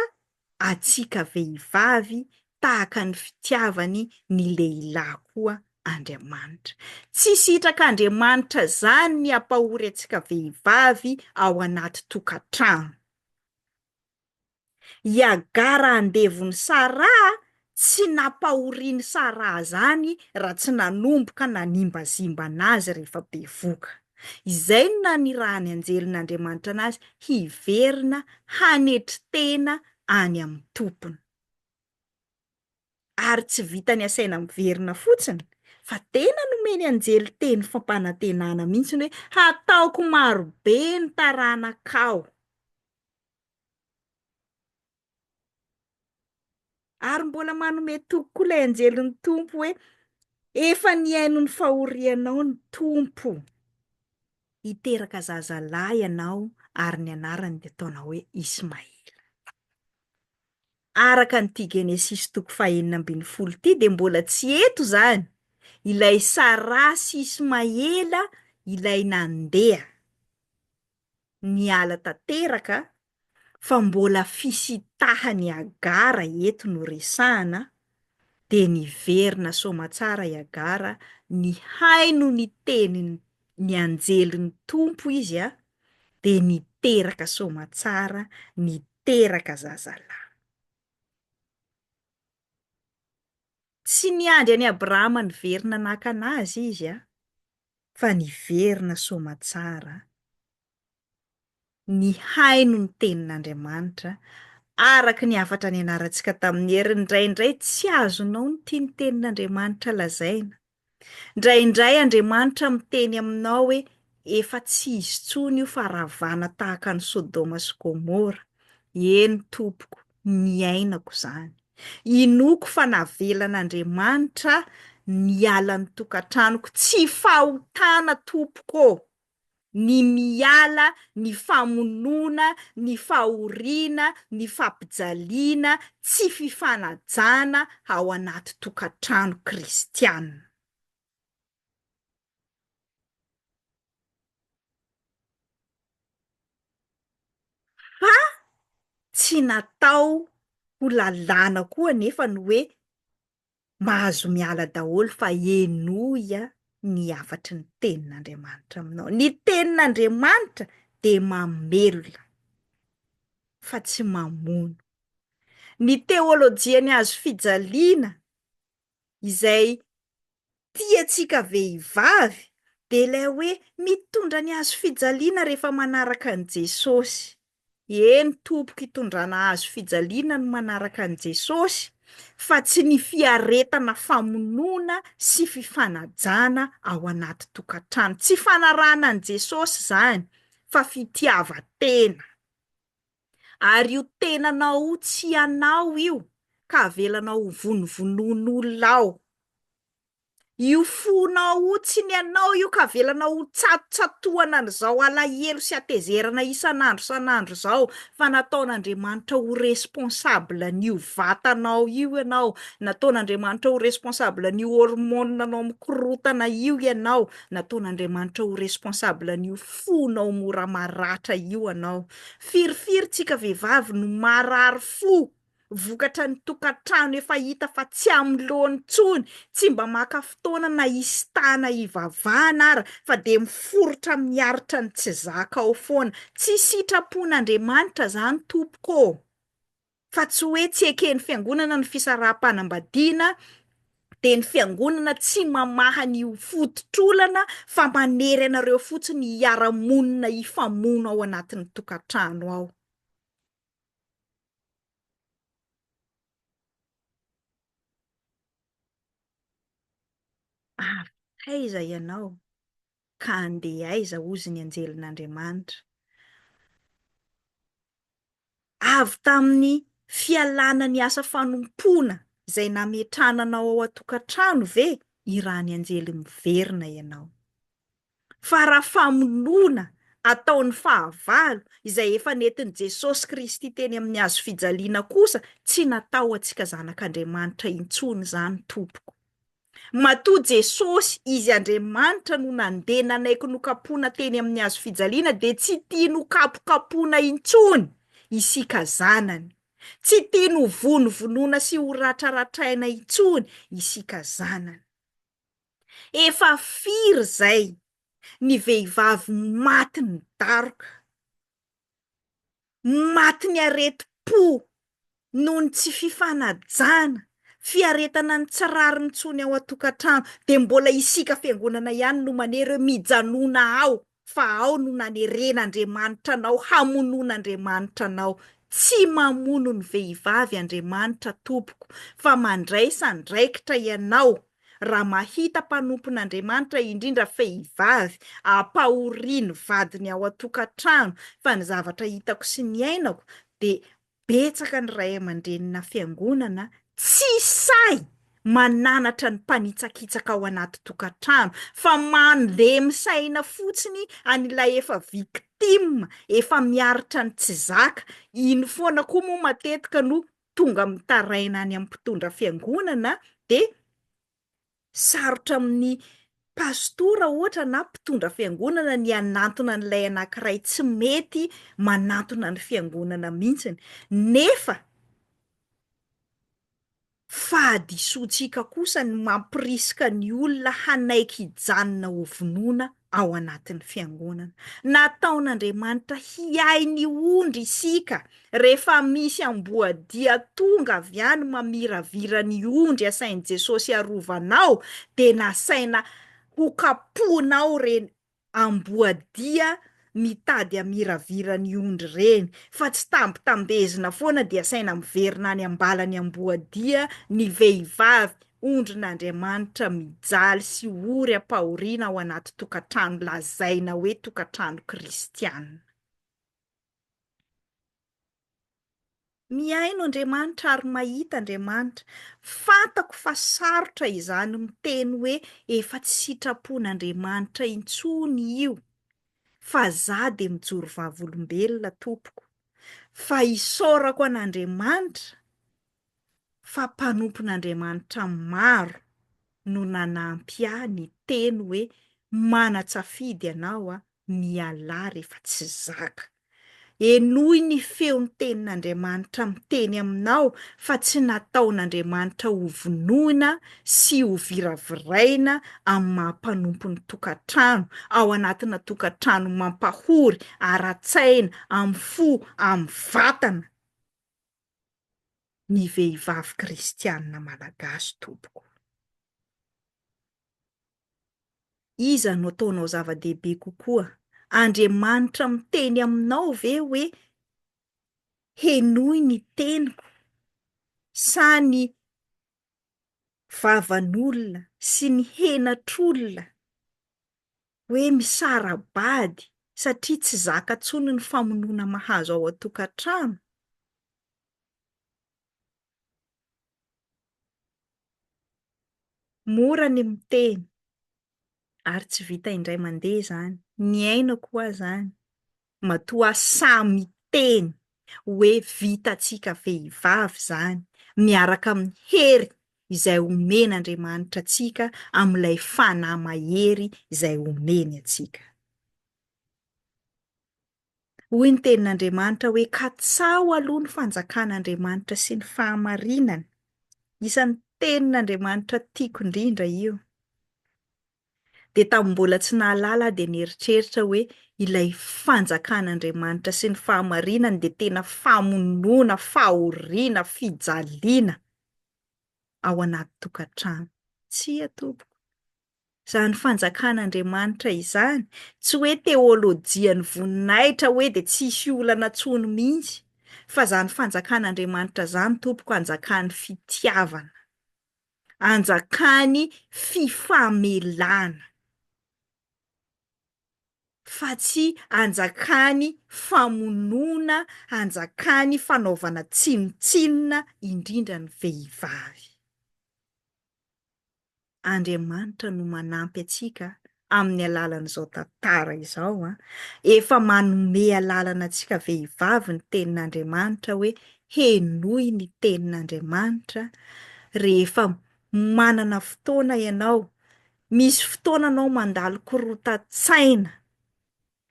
antsika vehivavy tahaka ny fitiavany ny lehilahy koa Andriamanitra. Tsy sitrak'Andriamanitra izany ny hampahory antsika vehivavy ao anaty tokantrano. I Hagara andevon'i Saraha tsy nampahorian'i Saraha izany raha tsy nanomboka nanimbazimba an'azy rehefa bevoka. Izay no nanirahan'ny anjelin'Andriamanitra an'azy hiverina hanetry tena any amin'ny tompony. Ary tsy vitany asaina miverina fotsiny, fa tena nomeny anjely teny fampanantenana mihitsy hoe hataoko marobe ny taranakao. Ary mbola manome toky koa ilay anjelin'ny Tompo hoe, Efa nihaino ny fahorianao ny Tompo. Hiteraka zazalahy ianao ary ny anarany dia ataonao hoe Ismaela. Araka an'ity Genesisy toko fahenina ambinifolo ity dia mbola tsy eto izany ilay Saraha sy Ismaela ilay nandeha niala tanteraka fa mbola fisitahan'i Hagara eto no resahana dia niverina soamatsara i Hagara nihaino ny tenin' ny anjelin'ny Tompo izy dia niteraka soamatsara niteraka zazalahy. Tsy niandry an'i Abrahama niverina naka an'azy izy fa niverina soamatsara nihaino ny tenin'Andriamanitra araka ny hafatra nianarantsika tamin'ny heriny. Indraindray tsy azonao ny tian'ny tenin'Andriamanitra lazaina. Indraindray Andriamanitra miteny aminao hoe efa tsy izy intsony io fa ravana tahaka an'i Sodoma sy Gomora. Eny tompoko, niainako izany. Inoako fa navelan'Andriamanitra niala ny tokantranoko. Tsy fahotana tompoko ô! Ny miala ny famonoana, ny fahoriana, ny fampijaliana, tsy fifanajana ao anaty tokantrano kristiana. Fa tsy natao ho lalàna koa anefa ny hoe mahazo miala daholo fa henoy ny hafatry ny tenin'Andriamanitra aminao. Ny tenin'Andriamanitra dia mamelona fa tsy mamono. Ny teolojian'ny hazo fijaliana izay tiantsika vehivavy dia ilay hoe mitondra ny hazo fijaliana rehefa manaraka an'i Jesosy. Eny tompoko itondrana hazo fijaliana ny manaraka an'i Jesosy fa tsy ny fiaretana famonoana sy fifanajana ao anaty tokantrano. Tsy fanarahana an'i Jesosy izany fa fitiavan-tena. Ary io tenanao io tsy anao io ka avelanao ho vonovonoin'olona ao. Io fonao io tsy ny anao io ka avelanao ho tsatotsatohana an'izao alahelo sy hatezerana isan'andro isan'andro izao fa nataon'Andriamanitra ho responsable an'io vatanao io ianao, nataon'Andriamanitra ho responsable an'io hormone anao mikorotana io ianao, nataon'Andriamanitra ho responsable an'io fonao mora maratra io anao. Firifiry tsika vehivavy no marary fo vokatra ny tokantrano efa hita fa tsy amloany intsony, tsy mba maka fotoana na hisintahana hivavahana ara fa dia miforitra miaritra ny tsy zaka ao foana. Tsy sitrapon'Andriamanitra zany tompoko ô! Fa tsy hoe tsy eken'ny fiangonana ny fisaraham-panambadiana dia ny fiangonana tsy mamaha ny fototr'olana fa manery anareo fotsiny hiara-monina hifamono ao anatin'ny tokantrano ao. Avy taiza ianao ka handeha aiza hozy ny anjelin'Andriamanitra? Avy tamin'ny fialana ny asa fanompoana izay nametrahana anao ao an-tokantrano ve irany anjely miverina ianao? Fa raha famonoana ataon'ny fahavalo izay efa nentin'i Jesosy Kristy teny amin'ny hazo fijaliana kosa, tsy natao antsika zanak'Andriamanitra intsony izany tompoko. Matoa Jesosy, Izy Andriamanitra no nandeha nanaiky nokapoana teny amin'ny hazo fijaliana dia tsy tiany ho kapokapoana intsony isika zanany. Tsy tiany ho vonovonoana sy ho ratraratraina intsony isika zanany. Efa firy izay ny vehivavy maty ny daroka, maty ny aretim-po noho ny tsy fifanajana, fiaretana ny tsy rariny intsony ao an-tokantrano, dia mbola isika fiangonana ihany no manery hoe mijanona ao fa ao no naneren'Andriamanitra anao, hamonoan'Andriamanitra anao. Tsy mamono ny vehivavy Andriamanitra tompoko fa mandraisa andraikitra ianao raha mahita mpanompon'Andriamanitra indrindra vehivavy ampahorian'ny vadiny ao an-tokantrano fa ny zavatra hitako sy niainako dia Betsaka ny ray aman-drenina fiangonana tsy sahy mananatra ny mpanitsakitsaka ao anaty tokantrano fa mandemy saina fotsiny an'ilay efa victime, efa miaritra ny tsy zaka, iny foana koa moa matetika no. tonga mitaraina any amin'ny mpitondra fiangonana dia sarotra amin'ny pastora ohatra na mpitondra fiangonana ny hanantona an'ilay anankiray tsy mety manantona ny fiangonana mihitsiny nefa Fahadisoantsika kosa ny mampirisika ny olona hanaiky hijanona ho vonoina ao anatin'ny fiangonana. Nataon'Andriamanitra hiahy ny ondry isika rehefa misy amboadia tonga avy any mamiravira ny ondry asain'i Jesosy arovanao dia nasaina hokapohinao ireny amboadia mitady hamiravira ny ondry ireny, fa tsy tambitambezina foana dia asaina miverina any am-balan'ny amboadia ny vehivavy ondrin'Andriamanitra mijaly sy ory am-pahoriana ao anaty tokantrano lazaina hoe tokantrano kristiana. Mihaino Andriamanitra ary mahita Andriamanitra. Fantako fa sarotra izany miteny hoe efa tsy sitrapon'Andriamanitra intsony io, fa za dia mijoro vavolombelona tompoko, fa isaorako an'Andriamanitra fa mpanompon'Andriamanitra maro no nanampy ahy niteny hoe manan-tsafidy ianao a, mialà rehefa tsy zaka. Henoy ny feon'ny tenin'Andriamanitra miteny aminao fa tsy nataon'Andriamanitra ho vonoina sy ho viraviraina amin'ny maha mpanompon'ny tokantrano, ao anatina tokantrano mampahory, ara-tsaina, amin'ny fo, amin'ny vatana. Ny vehivavy kristianina malagasy tompoko. Iza no ataonao zava-dehibe kokoa? Andriamanitra miteny aminao ve hoe henoy ny teniko sa ny vavan'olona sy ny henatr'olona hoe misara-bady satria tsy zaka intsony ny famonoana mahazo ao an-tokantrano? Mora ny miteny ary tsy vita indray mandeha izany, niainako hoa izany, matoa aho sahy miteny hoe vitantsika vehivavy izany miaraka amin'ny hery izay omen'Andriamanitra antsika amin'ilay fanahy mahery izay omeny antsika. Hoy ny tenin'Andriamanitra hoe katsaho aloha ny fanjakan'Andriamanitra sy ny fahamarinany. Isan'ny tenin'Andriamanitra tiako indrindra io. Dia tamin'ny mbola tsy nahalala aho dia nieritreritra hoe ilay fanjakan'Andriamanitra sy ny fahamarinany dia tena famonoana, fahoriana, fijaliana ao anaty tokantrano. Tsia tompoko. Izany fanjakan'Andriamanitra izany, tsy hoe teolojian'ny voninahitra hoe dia tsy hisy olana intsony mihitsy, fa izany fanjakan'Andriamanitra izany tompoko anjakan'ny fitiavana, anjakan'ny fifamelana, fa tsy anjakan'ny famonoana, anjakan'ny fanaovana tsinontsinona, indrindra ny vehivavy. Andriamanitra no manampy antsika amin'ny alalan'izao tantara izao an! Efa manome alalana antsika vehivavy ny tenin'Andriamanitra hoe henoy ny tenin'Andriamanitra rehefa manana fotoana ianao, misy fotoana anao mandalo korotan-tsaina,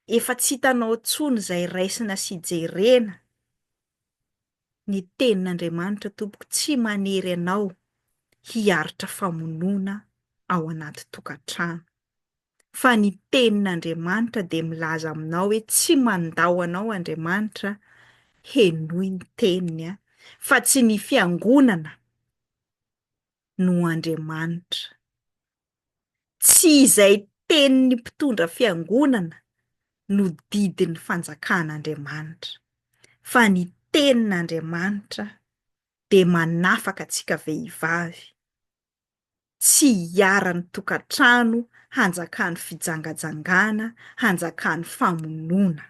efa tsy hitanao intsony izay raisina sy jerena, Ny tenin'Andriamanitra tompoko tsy manery anao hiaritra famonoana ao anaty tokantrano. Fa ny tenin'Andriamanitra dia milaza aminao hoe tsy mandao anao Andriamanitra, henoy ny teniny a, fa tsy ny fiangonana no Andriamanitra. Tsy izay tenin'ny mpitondra fiangonana no didin'ny fanjakan'Andriamanitra, fa ny tenin'Andriamanitra dia manafaka antsika vehivavy tsy hiharan'ny tokantrano hanjakan'ny fijangajangana, hanjakan'ny famonoana.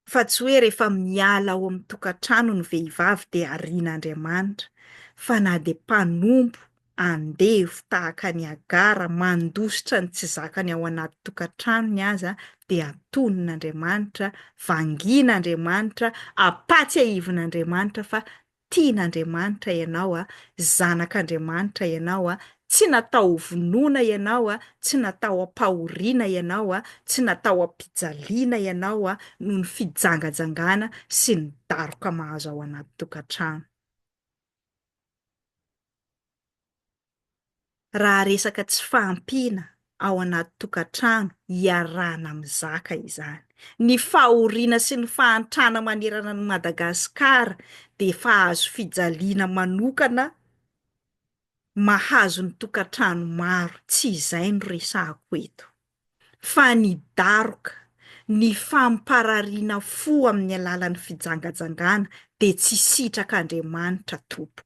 Fa tsy hoe rehefa miala ao amin'ny tokantrano ny vehivavy dia arian'Andriamanitra, fa na dia mpanompo, andevo tahaka an'i Hagara mandositra ny tsy zakany ao anaty tokantranony aza dia atonin'Andriamanitra, vangian'Andriamanitra, ampatsiahivin'Andriamanitra fa tian'Andriamanitra ianao a, zanak'Andriamanitra ianao a, tsy natao ho vonoina ianao a, tsy natao hampahoriana ianao a, tsy natao hampijaliana ianao a, noho ny fijangajangana sy ny daroka mahazo ao anaty tokantrano. Raha resaka tsy fahampiana ao anaty tokantrano iarahana mizaka izany. Ny fahoriana sy ny fahantrana manerana an'i Madagasikara dia efa azo fijaliana manokana mahazo ny tokantrano maro, tsy izay no resahako eto. Fa ny daroka, ny famparariana fo amin'ny alalan'ny fijangajangana dia tsy sitrak'Andriamanitra tompoko.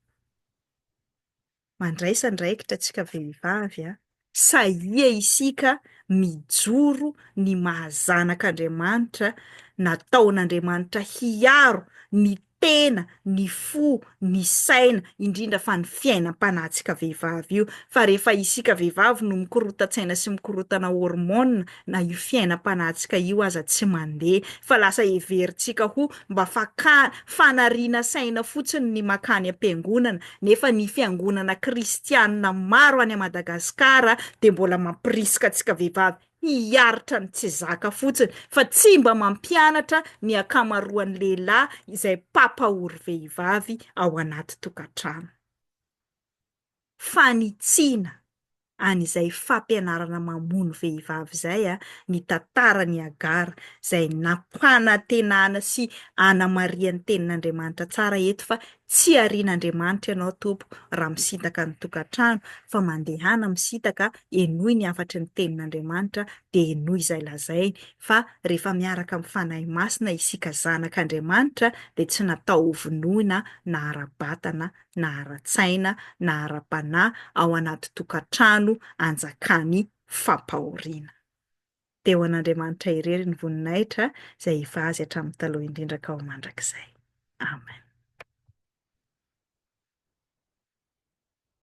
Mandraisa andraikitra tsika vehivavy a! Sahia isika mijoro ny maha zanak'Andriamanitra nataon'Andriamanitra hiaro ny tena, ny fo, ny saina, indrindra fa ny fiainam-panahintsika vehivavy io, fa rehefa isika vehivavy no mikorotan-tsaina sy mikorotana hormone na io fiainam-panahintsika io aza tsy mandeha fa lasa heverintsika ho mba fakà, fanariana saina fotsiny ny makany am-piangonana nefa ny fiangonana kristianina maro any Madagasikara dia mbola mampirisika antsika vehivavy hiaritra ny tsy zaka fotsiny fa tsy mba mampianatra ny ankamaroan'ny lehilahy izay mpampahory vehivavy ao anaty tokantrano. Fanitsiana an'izay fampianarana mamono vehivavy izay ny tantaran'i Hagara izay nampanantenana sy anamarihan'ny tenin'Andriamanitra tsara eto fa tsy arian'Andriamanitra ianao tompoko raha misintaka ny tokantrano fa mandehana misintaka henoy ny hafatry ny tenin'Andriamanitra dia henoy izay lazainy fa rehefa miaraka amin'ny Fanahy Masina isika zanak'Andriamanitra dia tsy natao ho vonoina na ara-batana na ara-tsaina na ara-panahy ao anaty tokantrano anjakan'ny fampahoriana. Dia ho an'Andriamanitra irery ny voninahitra izay efa Azy hatramin'ny taloha indrindra ka ho mandrakizay. Amen.